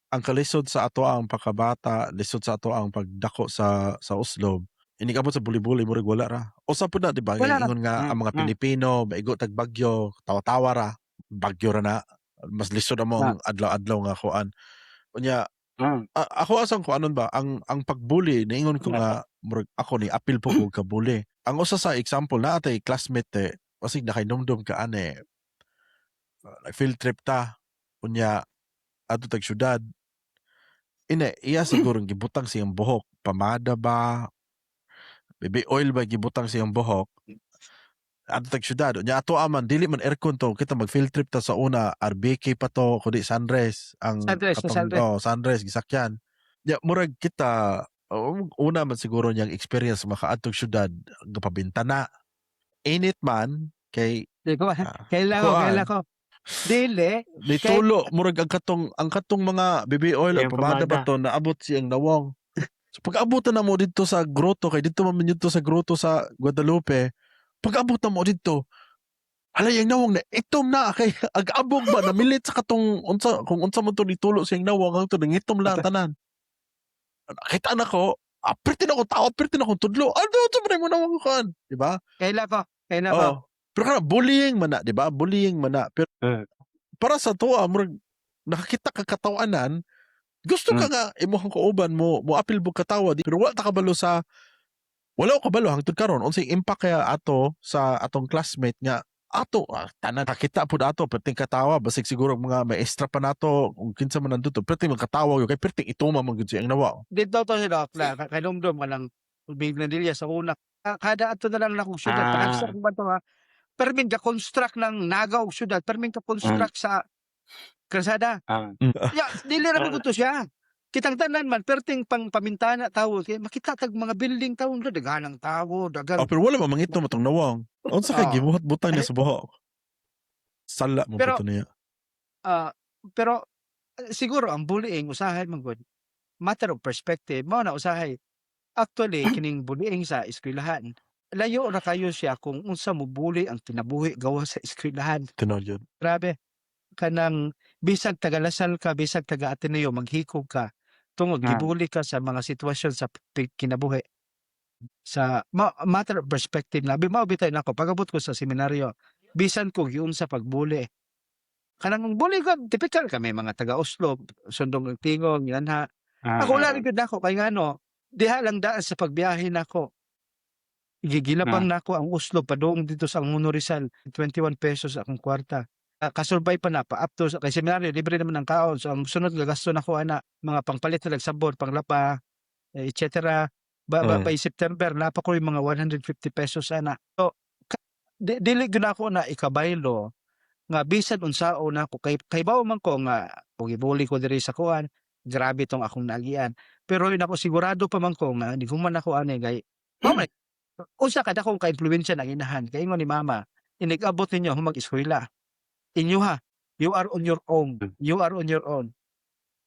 Speaker 1: ang kalisod sa ato ang pagkabata, lisod sa ato ang pagdako sa Oslob. Inig-abot sa buli-buli, murag wala ra. Usa pud na, di ba?
Speaker 3: Wala ra.
Speaker 1: Ingon nga ang mga Pilipino, maigo tag bagyo, tawa-tawa ra. Bagyo ra na. Mas lisod amo ang adlaw-adlaw nga kuan. Unya ako asang kuanon ba ang pagbuli, niingon ko nga murag ako ni apil po ko kabuli. Ang usa sa example na atay classmate eh, basig nakainumdum ka ane, like field trip ta, unya adto tag syudad, ine iya siguro gibutang siyang buhok, pamada ba, baby oil ba gibutang siyang buhok, adto tag syudad. Unya ato aman dili man aircon to, kita mag field trip ta sa una, RBK pa to kundi Sunrise ang
Speaker 3: Sunrise,
Speaker 1: katong
Speaker 3: Sunrise.
Speaker 1: Oh, Sunrise gisakyan. Ya murag kita, oh, una man siguro niyang experience makaadtog syudad, gapabintana, init man kay
Speaker 3: Di ko kaila ko
Speaker 1: kuan.
Speaker 3: Kaila ko dili
Speaker 1: Nitulo, murag ang katong mga baby oil o
Speaker 2: Yung
Speaker 1: pamada ba
Speaker 2: pamada.
Speaker 1: to naabot siyang nawong. So pag-abot na mo didto sa grotto, kay didto man didto sa grotto sa Guadalupe, pag-abot na mo didto, alay, ang nawong na itom na kay ag-abog ba namilit sa katong unsa kung unsa man to nitulo siyang nawong hangtod nangitom lang tanan. Kita na ko, aperte na ko tao, aperte na ko tudlo. Ano unsa man mo nawong kuan, di ba?
Speaker 3: Kaila ko, kaila ko.
Speaker 1: Oh. Pero kana bullying man na, di ba? Bullying man na. Pero para sa tuwa, murag nakakita ka katawanan, gusto ka nga imong kauban mo mo apil mo katawa di, pero wala ta kabalo sa wala ko kabalo hangtod karon unsay impact kaya ato sa atong classmate nga ato tanan nakita pud ato perting katawa, basig siguro mga maestra pa nato kung kinsa man nandito, perting magkatawa gyud kay perting ituma man gyud siyang nawa.
Speaker 3: Dito to si Doc na kainumdum ka ng Biblia sa una. Kada ato na lang na kong syudad. Panagsak ba ito ha? Permin ka construct ng Naga og syudad. Permin ka construct sa kalsada. Ya, dili ra man to siya. Kitang tanan man perting pang pamintana tawo kay makita tag mga building tawo daghanang tawo, daghang
Speaker 1: Oh, pero wala man mangitom atong nawong, unsa kay gibuhat butang niya sa buhok, sala mo
Speaker 3: Pero
Speaker 1: pa to niya.
Speaker 3: Pero siguro ang bullying usahay man gud matter of perspective mao na usahay. Actually, kining bullying sa eskwelahan, layo ra kayo siya kung unsa mo bully ang kinabuhi gawas sa eskwelahan.
Speaker 1: Tinuod yun.
Speaker 3: Grabe, kanang bisag taga La Salle ka, bisag taga Ateneo, maghikog ka tungod gibully ka sa mga sitwasyon sa kinabuhi. Sa matter of perspective na mao bitay nako pag-abot ko sa seminaryo, bisan ko giunsa pagbully. Kanang ang bully ko, typical kami mga taga Oslob, sundong ang tingog, inanha. Ako wala ra gyud nako kay ngano, diha lang daan sa pagbiyahe nako. Gigilabang nako ang Oslob padung didto sa Angono, Rizal, 21 pesos akong kwarta. Kasurvive pa na pa up to kay seminaryo libre naman ang kaon. So ang sunod nga gasto nako ana mga pangpalit na lang sabon, panglaba, eh, et cetera. Ba by September naa pa ko'y mga 150 pesos ana. So dili gyud nako na ikabaylo nga bisan unsaon nako kay kahibaw man ko nga kung gibully ko diri sa kuan, grabe tong akong naagian. Pero yun ako sigurado pa man ko nga nighuman ako ani kay mao man usa ka dakong ka-impluwensya ng inahan kay ingon ni mama, "Inig-abot ninyo mag-eskwela. Inyo ha, you are on your own, you are on your own."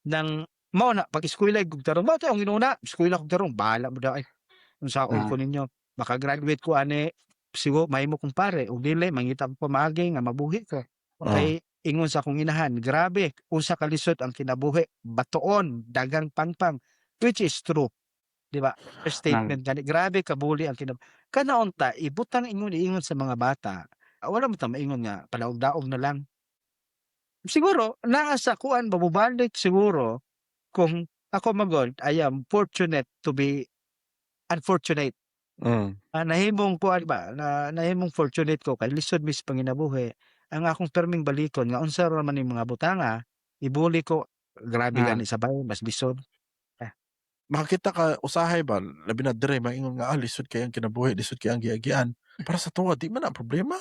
Speaker 3: Nang mao na pag eskwela gud tarong mao to ang inuna, eskwela kog tarong bahala mo daay. Unsaon ko ninyo, maka-graduate ko ani siguro mahimo kong pare ug dili mangita ko pamaagi nga mabuhi ko. Kay ingon sa akong inahan, grabe usa ka lisod ang kinabuhi, batuon, daghang pangpang, which is true, 'di ba? Statement gani, grabe kabully ang kana unta ibutang ingon ingon sa mga bata, wala man ta maingon nga palaog-daog na lang. Siguro naa sa kuan ba, mobalik siguro kung ako magod, I am fortunate to be unfortunate. Nahimong kuan ba na nahimong fortunate ko kay lisod mis panginabuhi. Ang akong perming balikon nga unsa ra man ning mga butanga, ibuli ko, grabe gani sa bahin mas lisod.
Speaker 1: Makakita ka usahay ba, labi na dire maingon nga, "Ah, lisod kay ang kinabuhi, lisod kay ang giagian." Para sa tuwa di man na problema.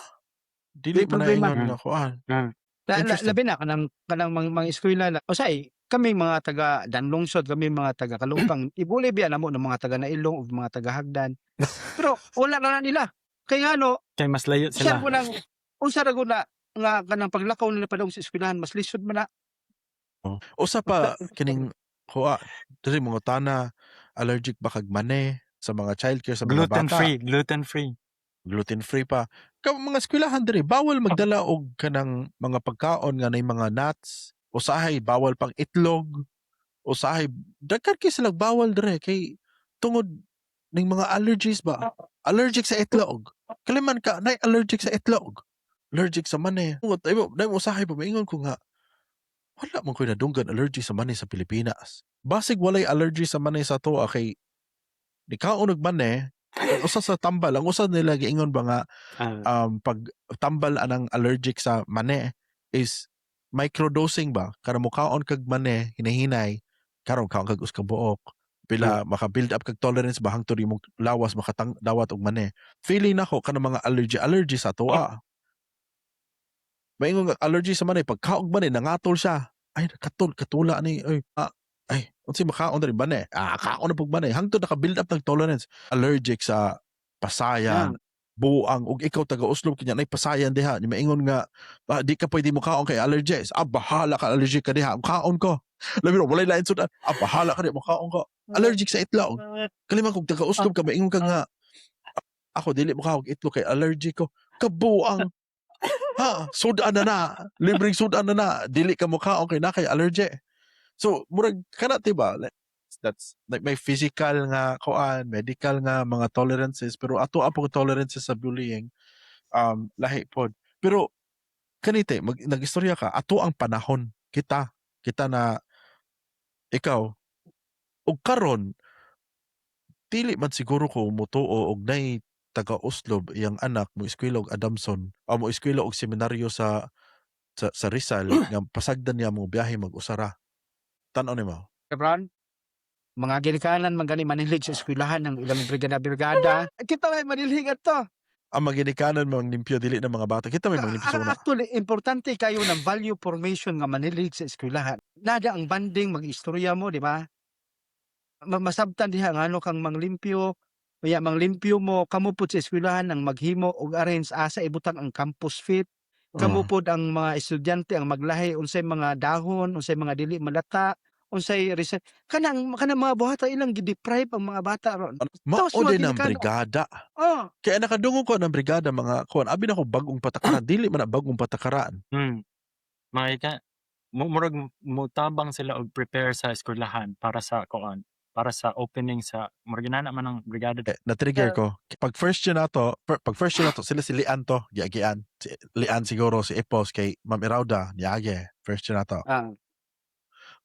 Speaker 1: Dili
Speaker 3: Di
Speaker 1: man na
Speaker 3: problema.
Speaker 1: ingon nga kuan.
Speaker 3: La la
Speaker 1: Interesting.
Speaker 3: Labi na kanang mga eskwela na usahay kami mga taga Danlungsod, kami mga taga Kalumpang, ibuli biya namo ng mga taga Nailong ug mga taga Hagdan. Pero wala na na nila. Kay ngano
Speaker 2: Kay mas layo
Speaker 3: usa
Speaker 2: sila.
Speaker 3: ko nang unsa ra gud na Nga kanang paglakaw nila padung sa eskwelahan mas lisod man na.
Speaker 1: Oh. Usa pa kining kuha diri mga tana, allergic ba kag mani sa mga childcare sa mga
Speaker 2: Gluten
Speaker 1: bata.
Speaker 2: Free, gluten free.
Speaker 1: Gluten free pa. Ka mga eskwelahan diri bawal magdala og kanang mga pagkaon nga nay mga nuts. Usahay bawal pang itlog. Usahay daghan kay sila bawal diri kay tungod ning mga allergies ba. Allergic sa itlog. Kaliman ka nay allergic sa itlog. Allergic sa mani. Tungod ay mo usahay pa maingon ko nga wala man ko'y nadunggan allergy sa mani sa Pilipinas. Basig walay allergy sa mani sa atoa kay di kaon og mani, ang usa sa tambal, ang usa nila giingon ba nga pag tambal anang allergic sa mani is microdosing ba, kada mukaon kag mani hinahinay, karon kaon kag us ka buok, pila maka build up kag tolerance ba hangtod imong lawas makatang dawat og mani. Feeling nako kanang mga allergy allergy sa atoa, maingon nga allergy sa mani, pag kaog mani nangatol siya, ay, katol katula ni, ay, ay, unsay makaon diri, mani, kaon na pug mani hangtod naka build up ng tolerance. Allergic sa pasayan, buang, ug ikaw taga Oslob, kanya nay pasayan diha ni maingon nga di ka pwede mo kaon kay allergies. Ah, bahala ka allergic ka diha, kaon ko. Labi ro walay lain sudan. Ah, bahala ka di mo kaon ko. Allergic sa itlog. Kaliman kung taga Oslob ka, maingon ka nga ako dili mo kaon itlog kay allergic ko, kabuang ha, sudan na na, libreng sudan na na, dili ka mo kaon kay na kay allergy. So murag kana, diba? Like, that's like may physical nga kuan, medical nga mga tolerances, pero ato ang tolerances sa bullying lahi pod. Pero kanite mag nagistorya ka ato ang panahon, kita kita na ikaw ug karon, dili man siguro ko mutuo og nay taga Oslob iyang anak mo eskwela og Adamson o mo eskwela og seminaryo sa Rizal nga pasagdan niya mo biyahe mag-usa ra. Tan-aw nimo.
Speaker 3: Lebron, mga ginikanan man gani manilhig sa eskwelahan ng ilang brigada-brigada. Kita may manilhig ato.
Speaker 1: Ang mga ginikanan mga limpyo, dili na mga bata. Kita may mga limpyo sa una.
Speaker 3: Actually, importante kayo ng value formation nga manilhig sa eskwelahan. Nada ang banding, mag-istorya mo, di ba? Masabtan diha ngano kang manglimpyo, kaya manglimpyo mo, kamo pud sa eskwelahan ang maghimo og arrange asa ibutang ang campus feet. Kamo pod ang mga estudyante ang maglahi unsay mga dahon, unsay mga dili malata, unsay kanang kanang mga buhata ilang gi-deprive ang mga bata ron.
Speaker 1: Mao
Speaker 3: Tapos mga
Speaker 1: din ang
Speaker 3: ginikanan.
Speaker 1: Brigada.
Speaker 3: Oh,
Speaker 1: Kaya nakadungog ko ng brigada mga kuan, abi na ko bagong patakaran, dili man na bagong patakaran.
Speaker 2: Mga ika, murag mutabang sila og prepare sa eskwelahan para sa kuan, para sa opening sa murag inana man ang brigada.
Speaker 1: Eh, na-trigger ko. Pag first year nato, sila si Lian to, giagian. Si Lian siguro, si Ipos, kay Ma'am Irauda, niagi. First year nato.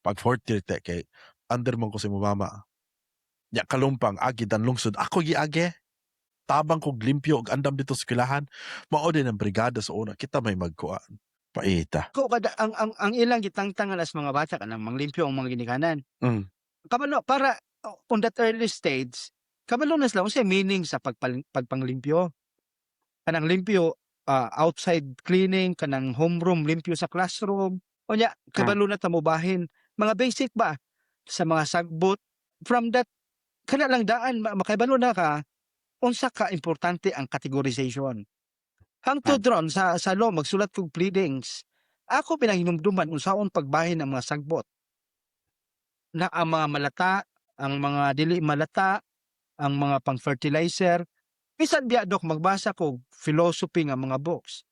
Speaker 1: Pag fourth year te, kay under man ko si mama. Ya kalumpang, agi dan lungsod. Ako giagi. Tabang kog limpyo og andam dito sa eskwelahan. Mao din ang brigada sa una. Kita may magkuan. Paita.
Speaker 3: Ko kada ang ilang gitangtangan as mga bata kanang manglimpyo ang mga ginikanan. Kabalo para on that early stage, kabalo na sila unsay meaning sa pagpanglimpyo. Kanang limpyo outside cleaning, kanang homeroom limpyo sa classroom. Unya kabalo na ta mobahin mga basic ba sa mga sagbot. From that kana lang daan makabalo na ka unsa ka importante ang categorization. Hangtod ron sa law magsulat kog pleadings. Ako pinanghinumduman unsaon pagbahin ang mga sagbot. Na ang mga malata, ang mga dili malata, ang mga pang-fertilizer. Bisan biya dok magbasa ko philosophy nga mga books.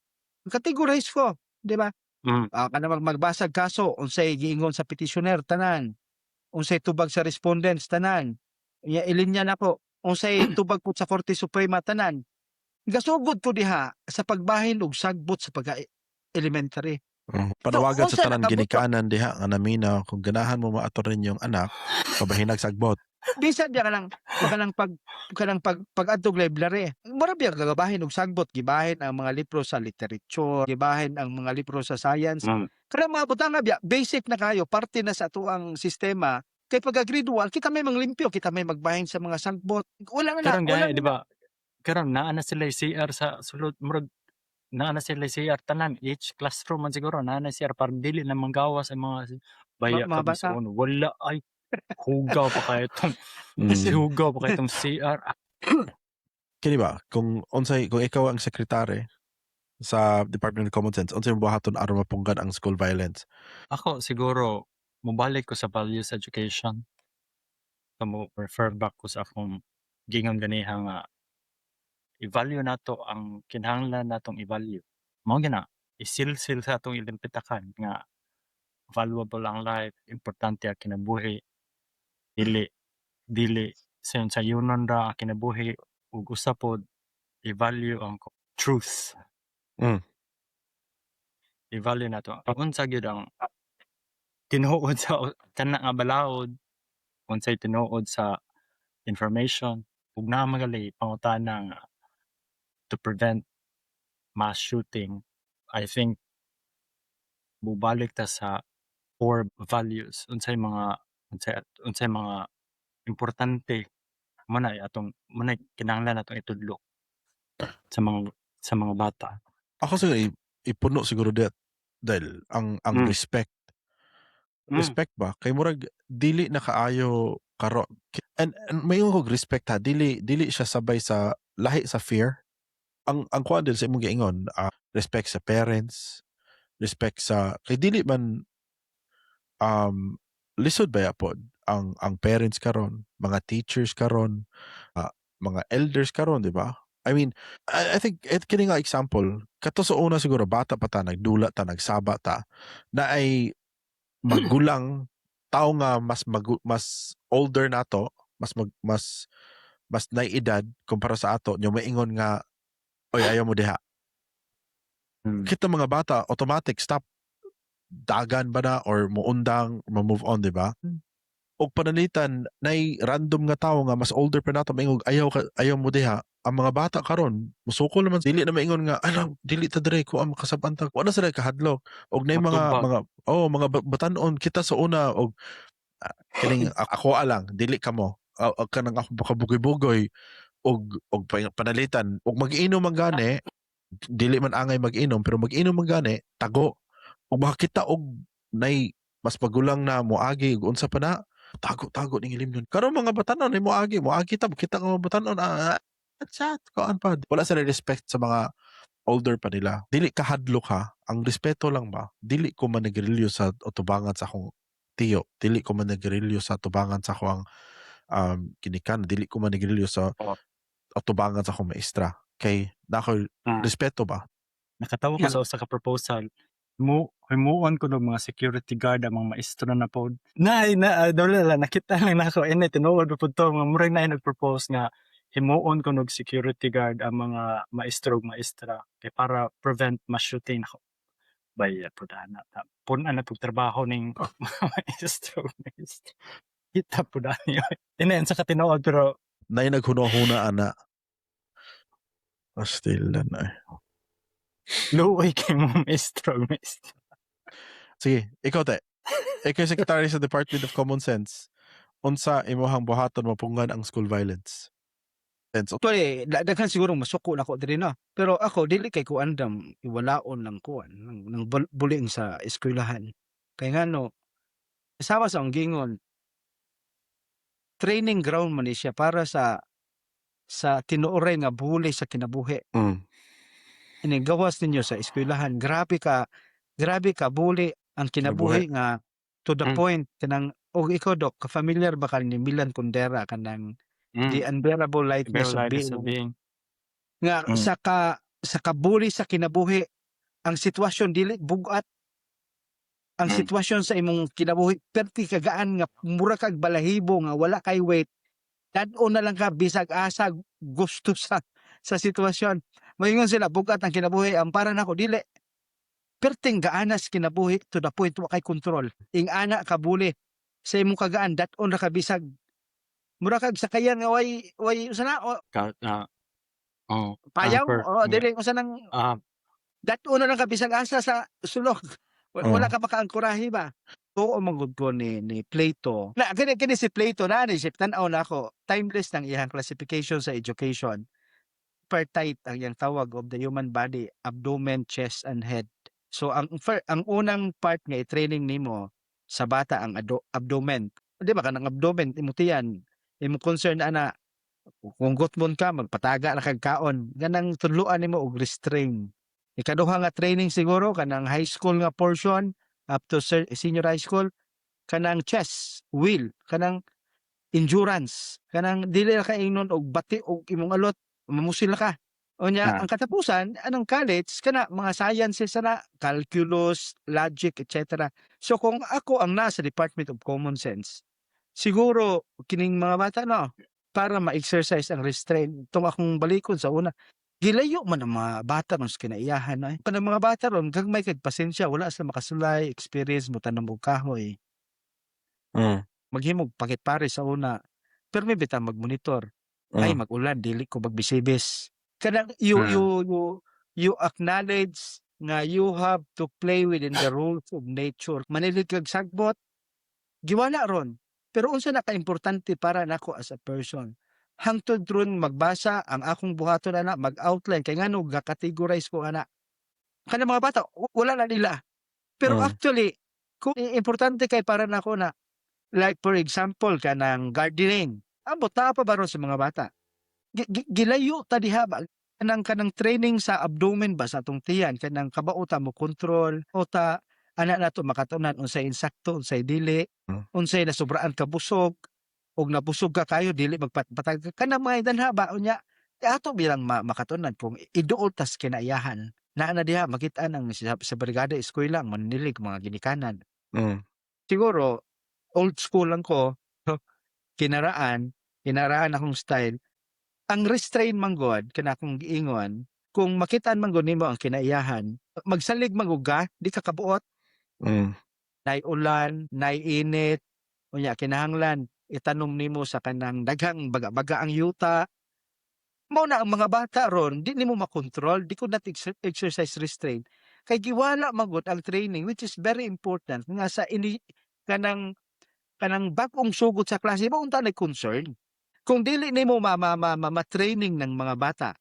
Speaker 3: Categorize ko, di ba? Ah, kana magbasa kaso unsay giingon sa petitioner tanan. Unsay tubag sa respondents tanan. Iya ilinya nako unsay tubag pud sa Korte Suprema tanan. Gasugod ko diha sa pagbahin og sagbot sa pagka elementary.
Speaker 1: Panawagan sa
Speaker 3: unsa
Speaker 1: tanan
Speaker 3: nakabot-
Speaker 1: ginikanan diha nga naminaw, kung ganahan mo maator ninyong anak, pabahinag sagbot.
Speaker 3: Bisan biya kanang pag pag-adtog library. Mura biya gagabahin og sagbot, gibahin ang mga libro sa literature, gibahin ang mga libro sa science. Kanang mga butanga biya basic na kayo, parte na sa atoang sistema. Kay pagka grade 1, kita may manglimpyo, kita may magbahin sa mga sagbot. Wala na,
Speaker 2: Karon
Speaker 3: wala
Speaker 2: gani, di ba? Karon naa na sila CR sa sulod, murag naa na sila CR tanan, each classroom man siguro naa na CR para dili na manggawas ang mga baya
Speaker 3: mga
Speaker 2: kami sa
Speaker 3: bata.
Speaker 2: una. Wala ay hugaw pa kayo tong hugaw pa kayo tong CR.
Speaker 1: Kini ba kung unsay kung ikaw ang sekretary Sa Department of Common Sense, unsa imong buhaton aron mapunggan ang school violence?
Speaker 2: Ako siguro mobalik ko sa values education. So mo refer back ko sa akong giingon ganiha nga i-value nato ang kinahanglan natong i-value. Mao gyud na isilsil sa atong ilang pitakan nga valuable ang life, importante ang kinabuhi, dili dili sayon sayunon ra ang kinabuhi ug usa pod, i-value ang truth. I-value nato unsa gyud ang tinuod sa kana nga balaod, unsay tinuod sa information ug naa man gali pangutana nga to prevent mass shooting, I think mobalik ta sa core values, unsay mga importante, mao na kinahanglan natong itudlo sa mga bata.
Speaker 1: Ako siguro ipuno siguro diha dahil ang respect. Respect ba kay murag dili na kaayo karon and may kog respect ha, dili siya sabay sa lahi sa fear. Ang kuan din sa imong giingon, respect sa parents, respect sa kay dili man lisod baya pod ang parents karon, mga teachers karon, mga elders karon, di ba? I mean, I think it kini nga example kato sa una, siguro bata pa ta, nagdula ta, nagsaba ta, na ay magulang, tao nga mas older nato, mas nay edad kumpara sa ato nyo, maingon nga, "Oy, ayaw mo diha." Kita mga bata, automatic stop, dagan ba na or muundang, mo-move on, di ba? Og pananglitan nay random nga tawo nga mas older pa nato maingog, "Ayaw ka, ayaw mo diha." Ang mga bata karon musukol naman, dili na maingon nga, "Ala, dili ta dire ko ang makasab-an ta." Wala sila kahadlok og nay mga
Speaker 2: Matubag.
Speaker 1: Mga oh, mga batan-on kita sa una og kining ako lang, dili kamo kanang ako baka bugoy-bugoy og panalitan og mag-inom man gani, dili man angay mag-inom, pero mag-inom man gani, tago ug makakita og nay mas magulang na moagi ug unsa pa na, tago-tago ning ilimnon. Karon mga batan-on ay moagi, moagi ta, kita nga mga batan-on, chat kuan pa, wala sila respect sa mga older pa nila. Dili kahadlok ha, ang respeto lang ba. Dili ko manigrilyo sa utubangan sa akong tiyo, dili ko manigrilyo sa tubangan sa akong ginikan, dili ko manigrilyo sa atubangan sa akong maestra kay nako respeto ba.
Speaker 2: Nakatawa ko sa usa ka proposal. Mo himuon ko ng mga security guard ang mga maestro na pod. Na na dole lang nakita lang nako ene, tinuod pa pud to nga murag na nag-propose nga himuon ko og security guard ang mga maestro ug maestra kay para prevent mass shooting nako. Baya pud ana ta. Pun-an na pug trabaho ning mga maestro ug maestra. Kita pud ani. Ine sa katinuod pero
Speaker 1: Nay naghuna-huna ana. Pastilan ay.
Speaker 2: Luoy kay mga maestro ug maestra.
Speaker 1: Sige, ikaw te. Ikaw secretary sa Department of Common Sense. Unsa imong buhaton mapunggan ang school violence? Sense.
Speaker 3: Actually, daghan siguro masuko nako diri no. Pero ako dili kay ko andam iwalaon ng kuan ng bullying sa eskwelahan. Kay ngano, sama sa akong giingon, training ground man ni siya para sa tinuoray nga bully sa kinabuhi. Ini gawas ninyo sa eskwelahan, grabe ka bully ang kinabuhi nga to the point kanang, og ikaw, Dok, ka-familiar ba ka ni Milan Kundera, kanang The Unbearable Lightness of
Speaker 2: Lightness
Speaker 3: Being?
Speaker 2: Of Being.
Speaker 3: Nga sa kabully sa kinabuhi, ang sitwasyon dili bugat, ang sitwasyon sa imong kinabuhi perti kagaan nga mura kag balahibo nga wala kay weight, dad-on na lang ka bisag asa gusto sa sitwasyon. Moingon sila bugat ang kinabuhi, ang para nako dili, perting gaanas kinabuhi to the point wa kay control, ing ana kabully sa imong kagaan, dad-on ra ka bisag mura kag sakayan nga way usa na o,
Speaker 2: Ka, oh,
Speaker 3: payaw
Speaker 2: anchor.
Speaker 3: o dili, usa nang dad-on na lang ka bisag asa sa sulok. Wala ka makaangkorahe ba. Tuo man gud ko ni Plato. Na kini kini si Plato na ni si tan-aw na ako, timeless nang iyang classification sa education. Tripartite ang iyang tawag of the human body: abdomen, chest and head. So ang unang part nga i-training nimo sa bata ang abdomen. Di ba kanang abdomen, imong tiyan, imong concern ana, kung gutmon ka magpataga ra kag kaon, ganang tudloan nimo og restrain. Ikaduha nga training siguro kanang high school nga portion up to senior high school, kanang chess, wheel, kanang endurance, kanang dili ra ka ingnon og bati og imong alot, mamusil ka. Unya ang katapusan anang college kana mga sciences ana, calculus, logic, etc. So kung ako ang nasa Department of Common Sense, siguro kining mga bata, no, para ma-exercise ang restraint tong akong balikon sa una. Gilayo man ang mga bata ron sa kinaiyahan ay. Kanang mga bata ron gagmay kay pasensya, wala sila makasulay, experience mo tanom og kahoy. Maghimog pakit-pare sa una. Pero may bitaw mag-monitor. Ay, mag-ulan, dili ko magbisibis. Kanang you you acknowledge nga you have to play within the rules of nature. Manilid kag sagbot, giwala ron. Pero unsa na ka-importante para nako as a person? Hangtod ron magbasa ang akong buhaton ana, mag-outline kay ngano ga-categorize ko ana. Kanang mga bata wala na nila. Pero actually kung importante kay para nako na, like for example kanang gardening. Ambot naa pa ba ron sa mga bata? Gilayo ta diha ba kanang training sa abdomen ba, sa atong tiyan, kanang kabao ta mo kontrol o ta ana nato makatunan unsay insakto, unsay dili, unsay nasubraan ka busog og nabusog ka kayo dili magpatpatag, kanang mga idanha ba. Unya ato bilang makatunan kung iduol tas kinaiyahan naa na diha makit-an ang sa brigada eskwela ang maninilig mga ginikanan. Siguro old school lang ko, kinaraan kinaraan akong style. Ang restrain man gud kana akong giingon, kung makitaan man gud nimo ang kinaiyahan, magsalig man gud ka, di ka kabuot. Nay ulan, nay init, unya kinahanglan itanom nimo sa kanang daghang baga-baga ang yuta. Mao na ang mga bata ron di nimo makontrol, di ko not exercise restraint kay giwala man gud ang training, which is very important nga sa ini kanang bag-ong sugod sa klase mo unta nay concern. Kung dili nimo ma ma ma ma ma-training ng mga bata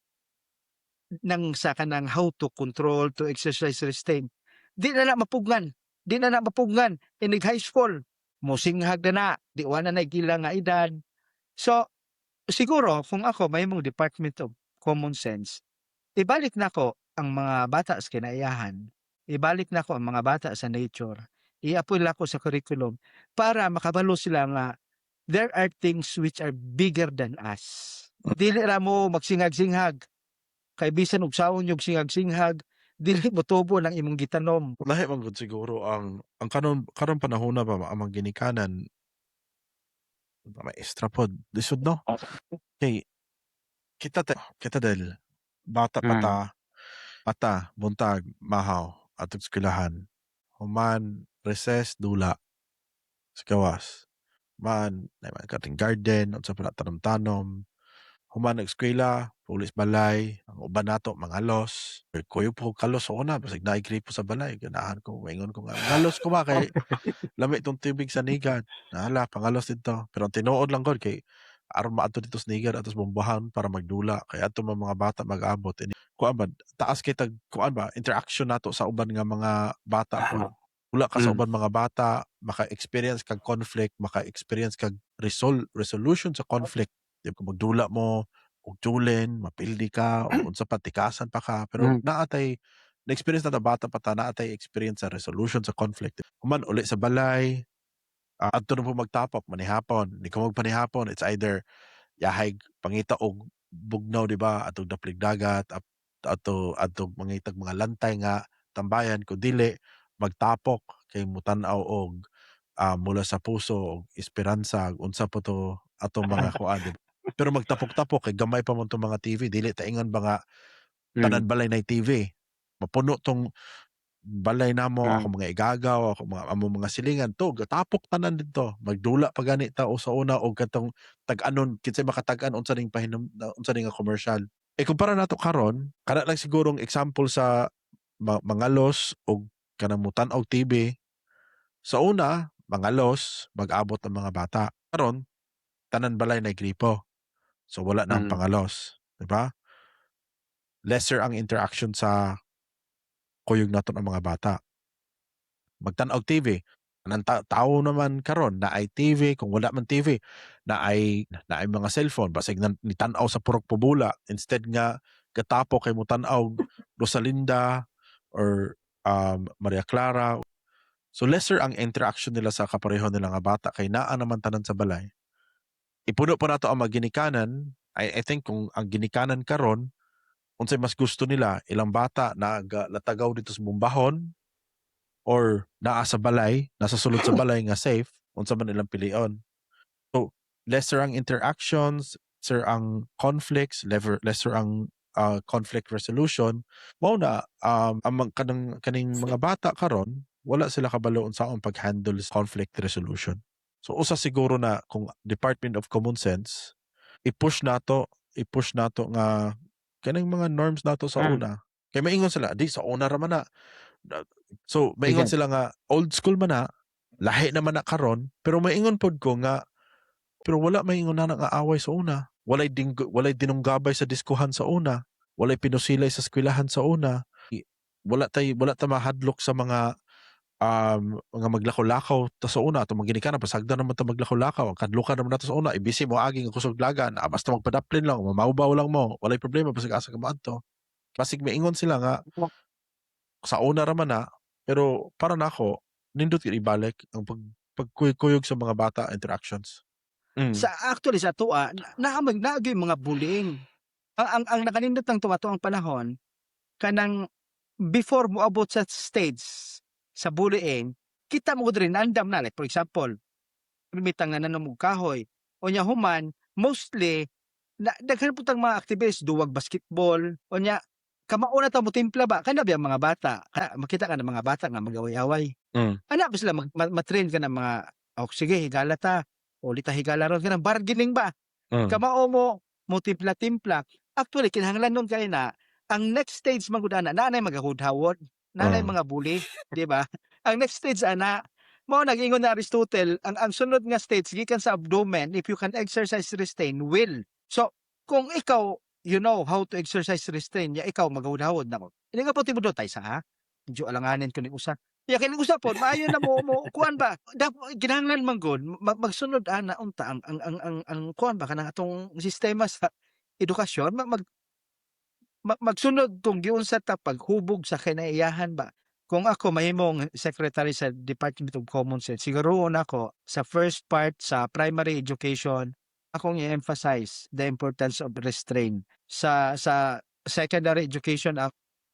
Speaker 3: ng sa kanang how to control, to exercise restraint, di na na mapugngan, di na na mapugngan inig high school, mosinghag na na, di wa na nay gila nga edad. So siguro kung ako mahimong Department of Common Sense, ibalik nako ang mga bata sa kinaiyahan, ibalik nako ang mga bata sa nature, iapil nako sa curriculum para makabalo sila nga there are things which are bigger than us. Dili ra mo magsingag-singhag kay bisan og saon yung singag-singhag, dili motubo ng imong gitanom.
Speaker 1: Lahi man gud siguro ang karon panahon na ba ang mga ginikanan maestra pod lisod, no, kay kita del bata pa ta pata buntag mahaw atong eskwelahan, human recess dula sa gawas man na kating garden, unsa pa na, tanom-tanom. Human og eskwela, uli sa balay, ang uban nato mangalos. Kuyog po kalos sa una basig naay gripo sa balay, ganahan ko maingon ko nga ngalos ko ba kay lami tong tubig sa Nigad. Nahala pangalos didto, pero ang tinuod lang gud kay aron maadto didto sa Nigad ato sa bombohan para magdula kay adto man mga bata mag-abot ini kuan ba, taas kay tag kuan ba, interaction nato sa uban nga mga bata pod. Dula ka sa uban mga bata, maka-experience kag conflict, maka-experience kag resolution sa conflict. Di ba magdula mo og julin, mapildi ka o unsa pa, tikasan pa ka, pero naa tay na-experience na ta bata pa ta, naa tay experience sa resolution sa conflict. Human uli sa balay, adto na po magtapok manihapon, di ka magpanihapon, it's either yahay pangita og bugnaw, di ba, atong daplig dagat, ato mangitag mga lantay nga tambayan, kun dili magtapok kay mutan-aw og Mula sa Puso og Esperanza, unsa pa to atong mga kuan, di ba? Pero magtapok-tapok kay gamay pa man tong mga TV, dili ta ingon ba nga tanan balay nay TV. Mapuno tong balay namo, ako mga igagaw, ako mga among mga silingan to, gatapok tanan didto. Magdula pa gani ta o sa una og katong tag-anon, kinsay makatag-an unsa ning pahinom, unsa ning nga commercial. Eh kumpara nato karon, kana lang sigurong example sa mangalos og kanang mutan-aw TV. Sa una, mangalos, mag-abot ang mga bata. Karon, tanan balay nay gripo. So wala na ang pangalos, di ba? Lesser ang interaction sa kuyog naton ang mga bata. Magtan-aw TV. Anang tao naman karon naay TV, kung wala man TV, naay mga cellphone, basig na nitan-aw sa Purok Pubula instead nga gatapok kay mutan-aw. Rosalinda or Maria Clara. So lesser ang interaction nila sa kapareho nila nga bata kay naa naman tanan sa balay. Ipuno pa nato ang mga ginikanan. I think kung ang ginikanan karon, unsay mas gusto nila, ilang bata na latagaw dito sa bumbahon or naa sa balay, nasa sulod sa balay nga safe, unsa man ilang pilion. So lesser ang interactions, lesser ang conflicts, lesser ang conflict resolution. Mao na ang kanang kaning mga bata karon, wala sila kabalo unsaon pag-handle sa conflict resolution. So usa siguro na kung Department of Common Sense, i-push nato nga kaning mga norms nato sa una. Kay maingon sila, "Di sa una ra man na." So maingon
Speaker 3: Sige.
Speaker 1: Sila nga old school man na, lahi naman na karon, pero maingon pod ko nga pero wala maingon na nga away sa una. Walay dinunggabay sa diskuhan sa una. Walay pinusilay sa eskwelahan sa una. Wala ta mahadlok sa mga maglakaw-lakaw ta sa una atong mga ginikanan pasagdan naman ta maglakaw-lakaw. Ang kadlukan naman nato sa una ibisi mo agi nga kusog lagan, basta magpadaplin lang, mamawbaw lang mo, walay problema basig asa ka moadto. Basig maingon sila nga sa una ra man na, pero para nako nindot gyud ibalik ang pagkuyog sa mga bata, interactions.
Speaker 3: Sa actually sa atoa naa man naa gyud mga bullying. Ang nakanindot lang tuwa ang panahon kanang before moabot sa stage sa bullying, kita mo diri naandam na, like for example, mitang nananom og kahoy. Unya human mostly na daghan pud tang mga activities, duwag basketball, unya kamao na ta mo timpla ba kana ba ang mga bata ka, makita ka ng mga bata nga mag-away-away. Ana ba sila ma-train ka ng mga, "Oh, sige, higala ta o lita higala ron," kanang bargaining ba. Kamao mo mo timpla-timpla. Actually kinahanglan nun kay na ang next stage man gud ana naa nay magahud-hawod, naa nay mga bully, di ba? Ang next stage ana mao nag-ingon na Aristotle, ang sunod nga stage gikan sa abdomen, if you can exercise restraint, will. So kung ikaw, you know how to exercise restraint, ya ikaw magahud-hawod nako. Ini nga po timo tay sa ha. Medyo alanganin ko ni usa. Ya kining usa pod maayo na mo kuan ba. Dapat kinahanglan man gud magsunod ana unta ang kuan ba kanang atong sistema sa edukasyon magsunod kung giunsa ta paghubog sa kinaiyahan ba. Kung ako mahimong secretary sa Department of Common Sense, siguro ako sa first part sa primary education, akong i-emphasize the importance of restraint. Sa secondary education,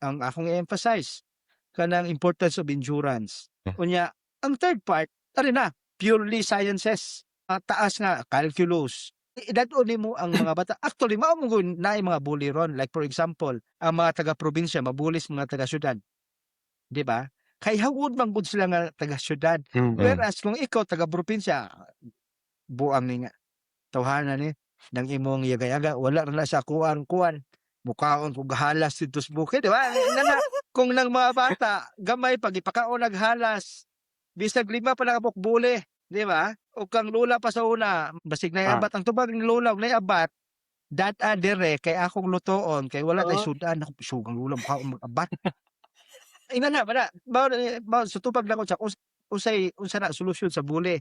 Speaker 3: ang akong i-emphasize kanang importance of endurance. Unya, ang third part, ari na, purely sciences. Taas nga calculus. Idad-on nimo ang mga bata. Actually, mao mo gud naay mga bully ron. Like for example, ang mga taga-probinsya mabully sa mga taga-syudad. Di ba? Kay hawod man gud sila nga taga-syudad. Whereas kung ikaw taga-probinsya, buang ni nga tawhana ni nang imong yaga-yaga, wala ra na sa kuan kuan mukaon kog halas didto sa bukid, di ba? Na, na, kung nang mga bata gamay pag ipakaon naghalas, bisag lima pa nakabuk buli, di ba? O kang lula pa sa una, basig na abat ang tubag ng lula og abat dad-a dire kay akong lutoon kay wala tay sudan ako sugang lula mukaon mag-abat. Ina na ba ba ba sa tubag lang ko sa unsay unsa na solusyon sa bully?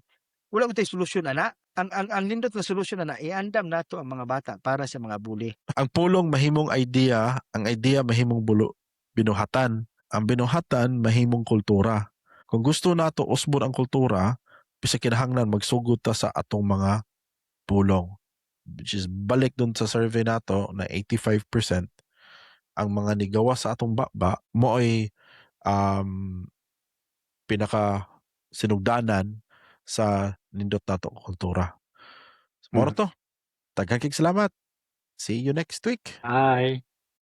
Speaker 3: Wala ko tay solusyon ana. Ang nindot nga solusyon ana, iandam nato ang mga bata para sa mga bully.
Speaker 1: Ang pulong mahimong idea, ang idea mahimong bulo binuhatan, ang binuhatan mahimong kultura. Kung gusto nato usbon ang kultura, bisa kinahanglan magsugod ta sa atong mga pulong. Which is balik dun sa survey nato na 85% ang mga nigawa sa atong baba mo'y pinaka sinugdanan sa nindot nato kultura. So, mao to. Daghang kay salamat. See you next week.
Speaker 2: Bye.